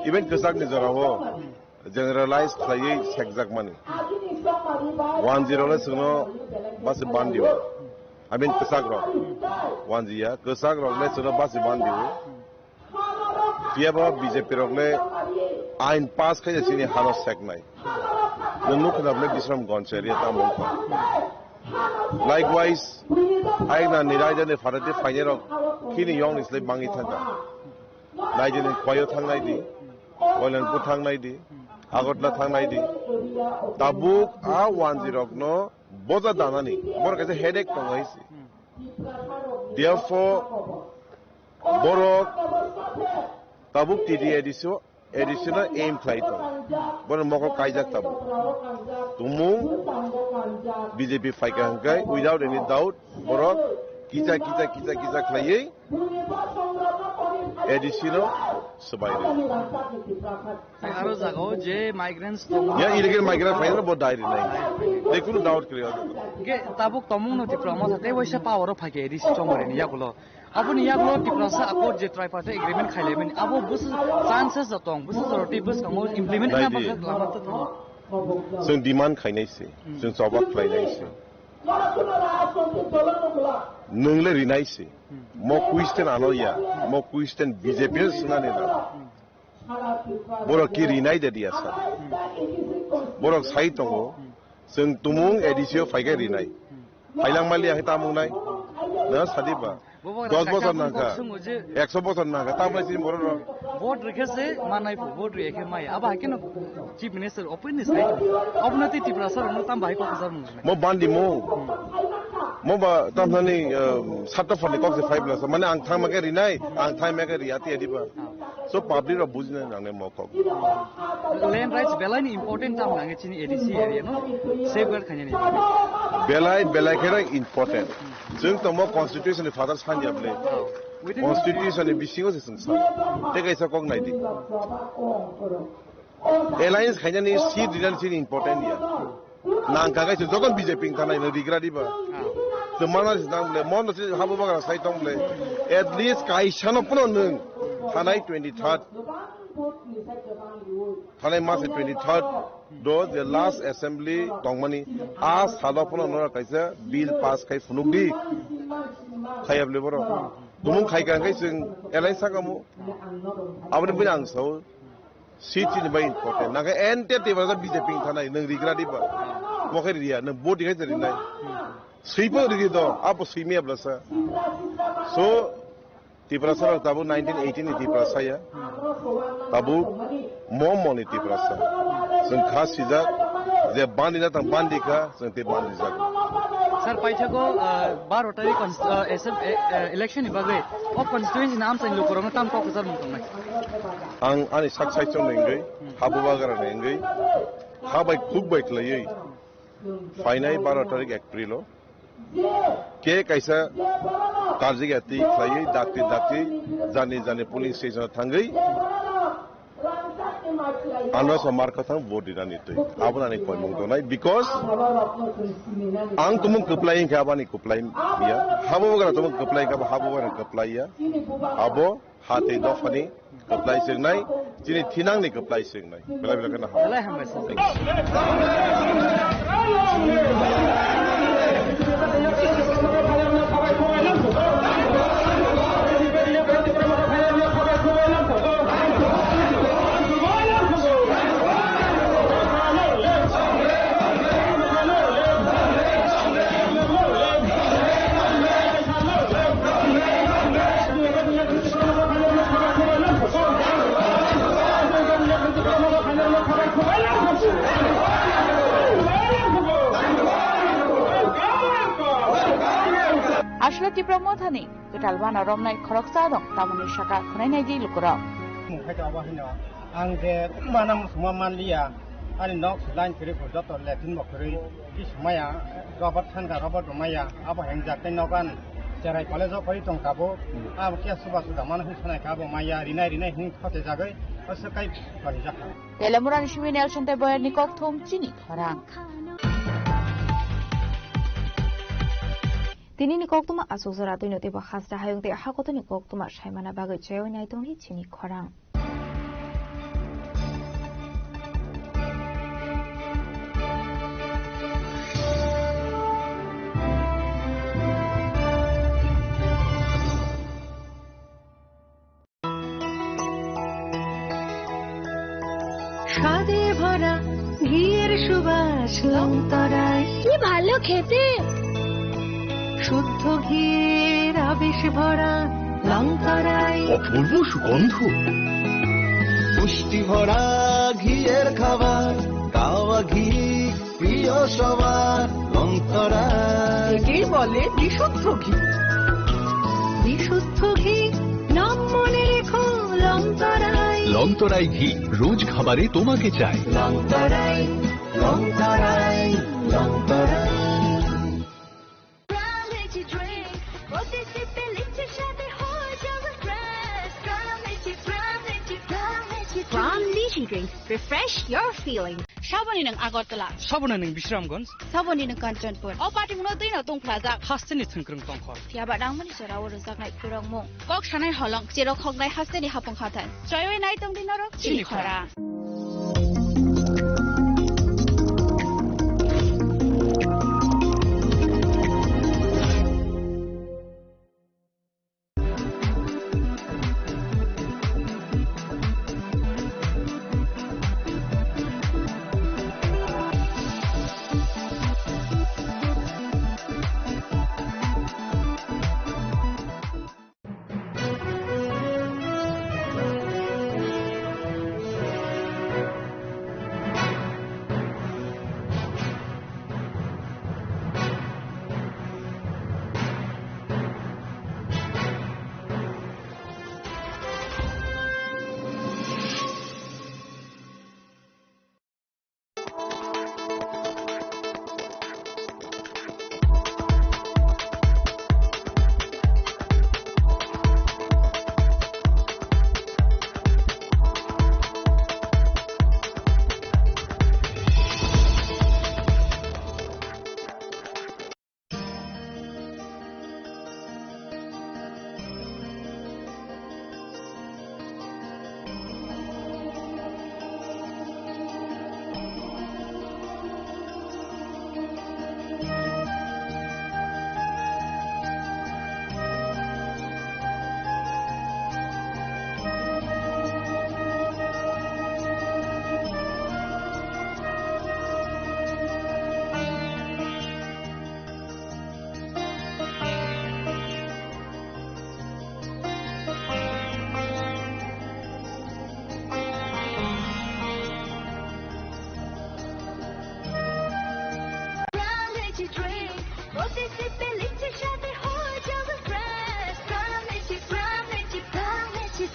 Even kwchakni jorao generalize khlaiwi sekjakmani. One zero le chwngno basi bandio. I mean kwchak rok. One zero kwchak rok le chwngno basi bandio. Phiya ba B J P rok le ain pass khai chini hano seknai. Nwng nuk khna le Bishramganj area tamo wngkha. Likewise, aina ni raida ni pharati phainai rok khini yong ni slai bangi thangkha. Naidi ni Khwaio thangnai di, Koilanpur thangnai di, Agartala thangnai di. Tabuk a one zero rok no boja danani borok kaisa headache tongo hai se. Therefore, borok tabuk T D A D C o additional aim khlai tong. Bono mokol kaijak tabuk. Tumung B J P phaikha hwnkhe without any doubt borok Kisa, kisa, kisa, kisa khlaiwi A D C no swbai rw. Aro jagao je migrants tongo. Ya illegal migrant phainai bo dai rinai. Tei kunu doubt kwrwi o jaga. Ge tabuk tomung no Tipra Motha tei waisa power o phaikhe A D C chongmani yagulo. Aboni yagulo Tiprasa Accord je tripartite agreement khailaimani. Abo bwswk chances da tong, bwswk joroti bwskango implement Nai khlai di. Bakha lama ta tong. Chwng demand khainai se, Hmm. chwng choba khlainai se. Nwng le rinai se. Hmm. Mo question ano ya, mo question B J P no swngnani na. Hmm. Borok ki rinai de dia sa. Borok sai tongo. Chwng tumung A D C o phaikai rinai. Phailang mali ang tamung nai. Na sadi ba. Bobo dos rasa bochor kamu nangkha. Kok sungo je. Ekso bochor nangkha. Tamung nai sini borok rok. Vote rikhe se manai phu, vote rikhe mai. Aba hakeno Chief Minister open ni sai. Obna ti Tiprasa rok no tam bai kok jar mung. Mo bandi mo. Mo ba tam thani, eh, sat ta phani kok se five la sa. Mane ang thang ma ke rinai, ang thang ma ke ri ati adi ba. So public rok bujina nangne mo kok. Land rights belai ni important tam nange chini A D C area no safeguard khainani. Belai, belai khe important. Chwng tongmo constitution ni father sanya bole. Within Constitution ni bisingo se chwng sa. Te kaisa kok nai di. Alliance khainani seat rinani chini important ya. Nang kagai se joton B J P ni thanai no rigra diba. Chwng mana se nang bole, mon se habu bagra sai tong bole. At least kaisa no puno nwng thanai twenty third. Thanai mas twenty third do je last assembly tongmani a salo phano nora kaisa bill pass khai phunuk di. Khayab le boro. Tumung khai kang kai chwng alliance sakamu. Aboni bini ang sao. Seat ni bai important. Nang ente te ba B J P thanai nang rigra di ba. Mo khai riya nang vote khai rinai. Sui po ri do, apo sui me blasa. So Tiprasa rok tabuk nineteen eighteen ni Tiprasa ya. Tabuk mo mo ni Tiprasa. Chwng kha sijak je bandi na tang bandi kha, chwng te bandi jak. Sir, paithago, ah, baro tarik cons-, ah, S M, eh, eh, election ni bagwi o constituency ni amchaini lukurokno tam kok kwchar mung tongnai? Ang ani sak saichung ni wngwi, habu bagara ni wngwi, ha bai khuk bai khlaiwi, phainai baro tarik April o, ke kaisa karjik ati khlaiwi dakti dakti jani jani polling station o thangwi ano sa mar kathang vote dinani twi. Abo nani koimung tongnai because ang tumung kwplai hinkhe abani kwplai ya. Habo bagra tumung kwplai hinkhe abo habo bagra kwplai ya. Abo ha tei dophani kwplai swngnai, chini thinangni kwplai swngnai. Belai belai kheno hambai. Belai hambai sir. Aswk Tipra Mothani kwtal wana romnai khoroksa dong, tamoni saka khwnai nai di lukurok. Mung khai to abo hino. Ang je mana muchungma manliya, ani nok se line kwrwi kho joto latrine bo kwrwi, ki sumaya, rubber thanka, rubber bo maya, abo hengjak tei nokan cherai college o koi tong tabuk, abo khe suba suda mano hin sanai kha abo maya, rinai rinai hin khote jagwi, o swk kai kori jakha. Telemurani simi Nelson tei Boyarni kokthum chini khorang. Tinini koktwma aswk jora twino teibo hasta hayung tei hakotoni koktwma saimana bagwi chaywi nai tongdi chini khorang. স্বাদে ভরা ঘিয়ের সুবাস লংতরায়। কি ভালো খেতে। শুদ্ধ ঘিয়ের আবেশ ভরা লংতরায়। অপূর্ব সুগন্ধ। পুষ্টি ভরা ঘিয়ের খাবার, গাওয়া ঘি। প্রিয় সবার লংতরায়। একেই বলে বিশুদ্ধ ঘি। বিশুদ্ধ ঘি, নাম মনে রেখো লংতরায়। লংতরায় ঘি, রোজ খাবারে তোমাকে চাই। লংতরায়, লংতরায়, Longtharai. Prime Energy Drink, o Drinks, refresh your feelings. Saboni nwng Agartala. Saboni nwng Bisramganj. Saboni nwng Kanchanpur. O party mungno twi no tongphlajak. Hasteni thwngkwrwng tongkhor. Phiya ba nangmani jora o rwjaknai khurokmung. Kok sanai holong, cherok hoknai hasteni hapung hathai. Choiwi nai tongdi norok chini khorang.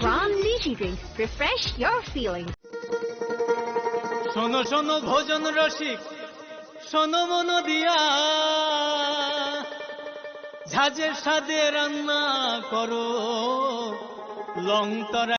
From Lychee Drinks, refresh your feelings. শোনো শোনো ভোজন রসিক, শোনো মন দিয়া, ঝাঁঝের স্বাদে রান্না করো লং তরকারি।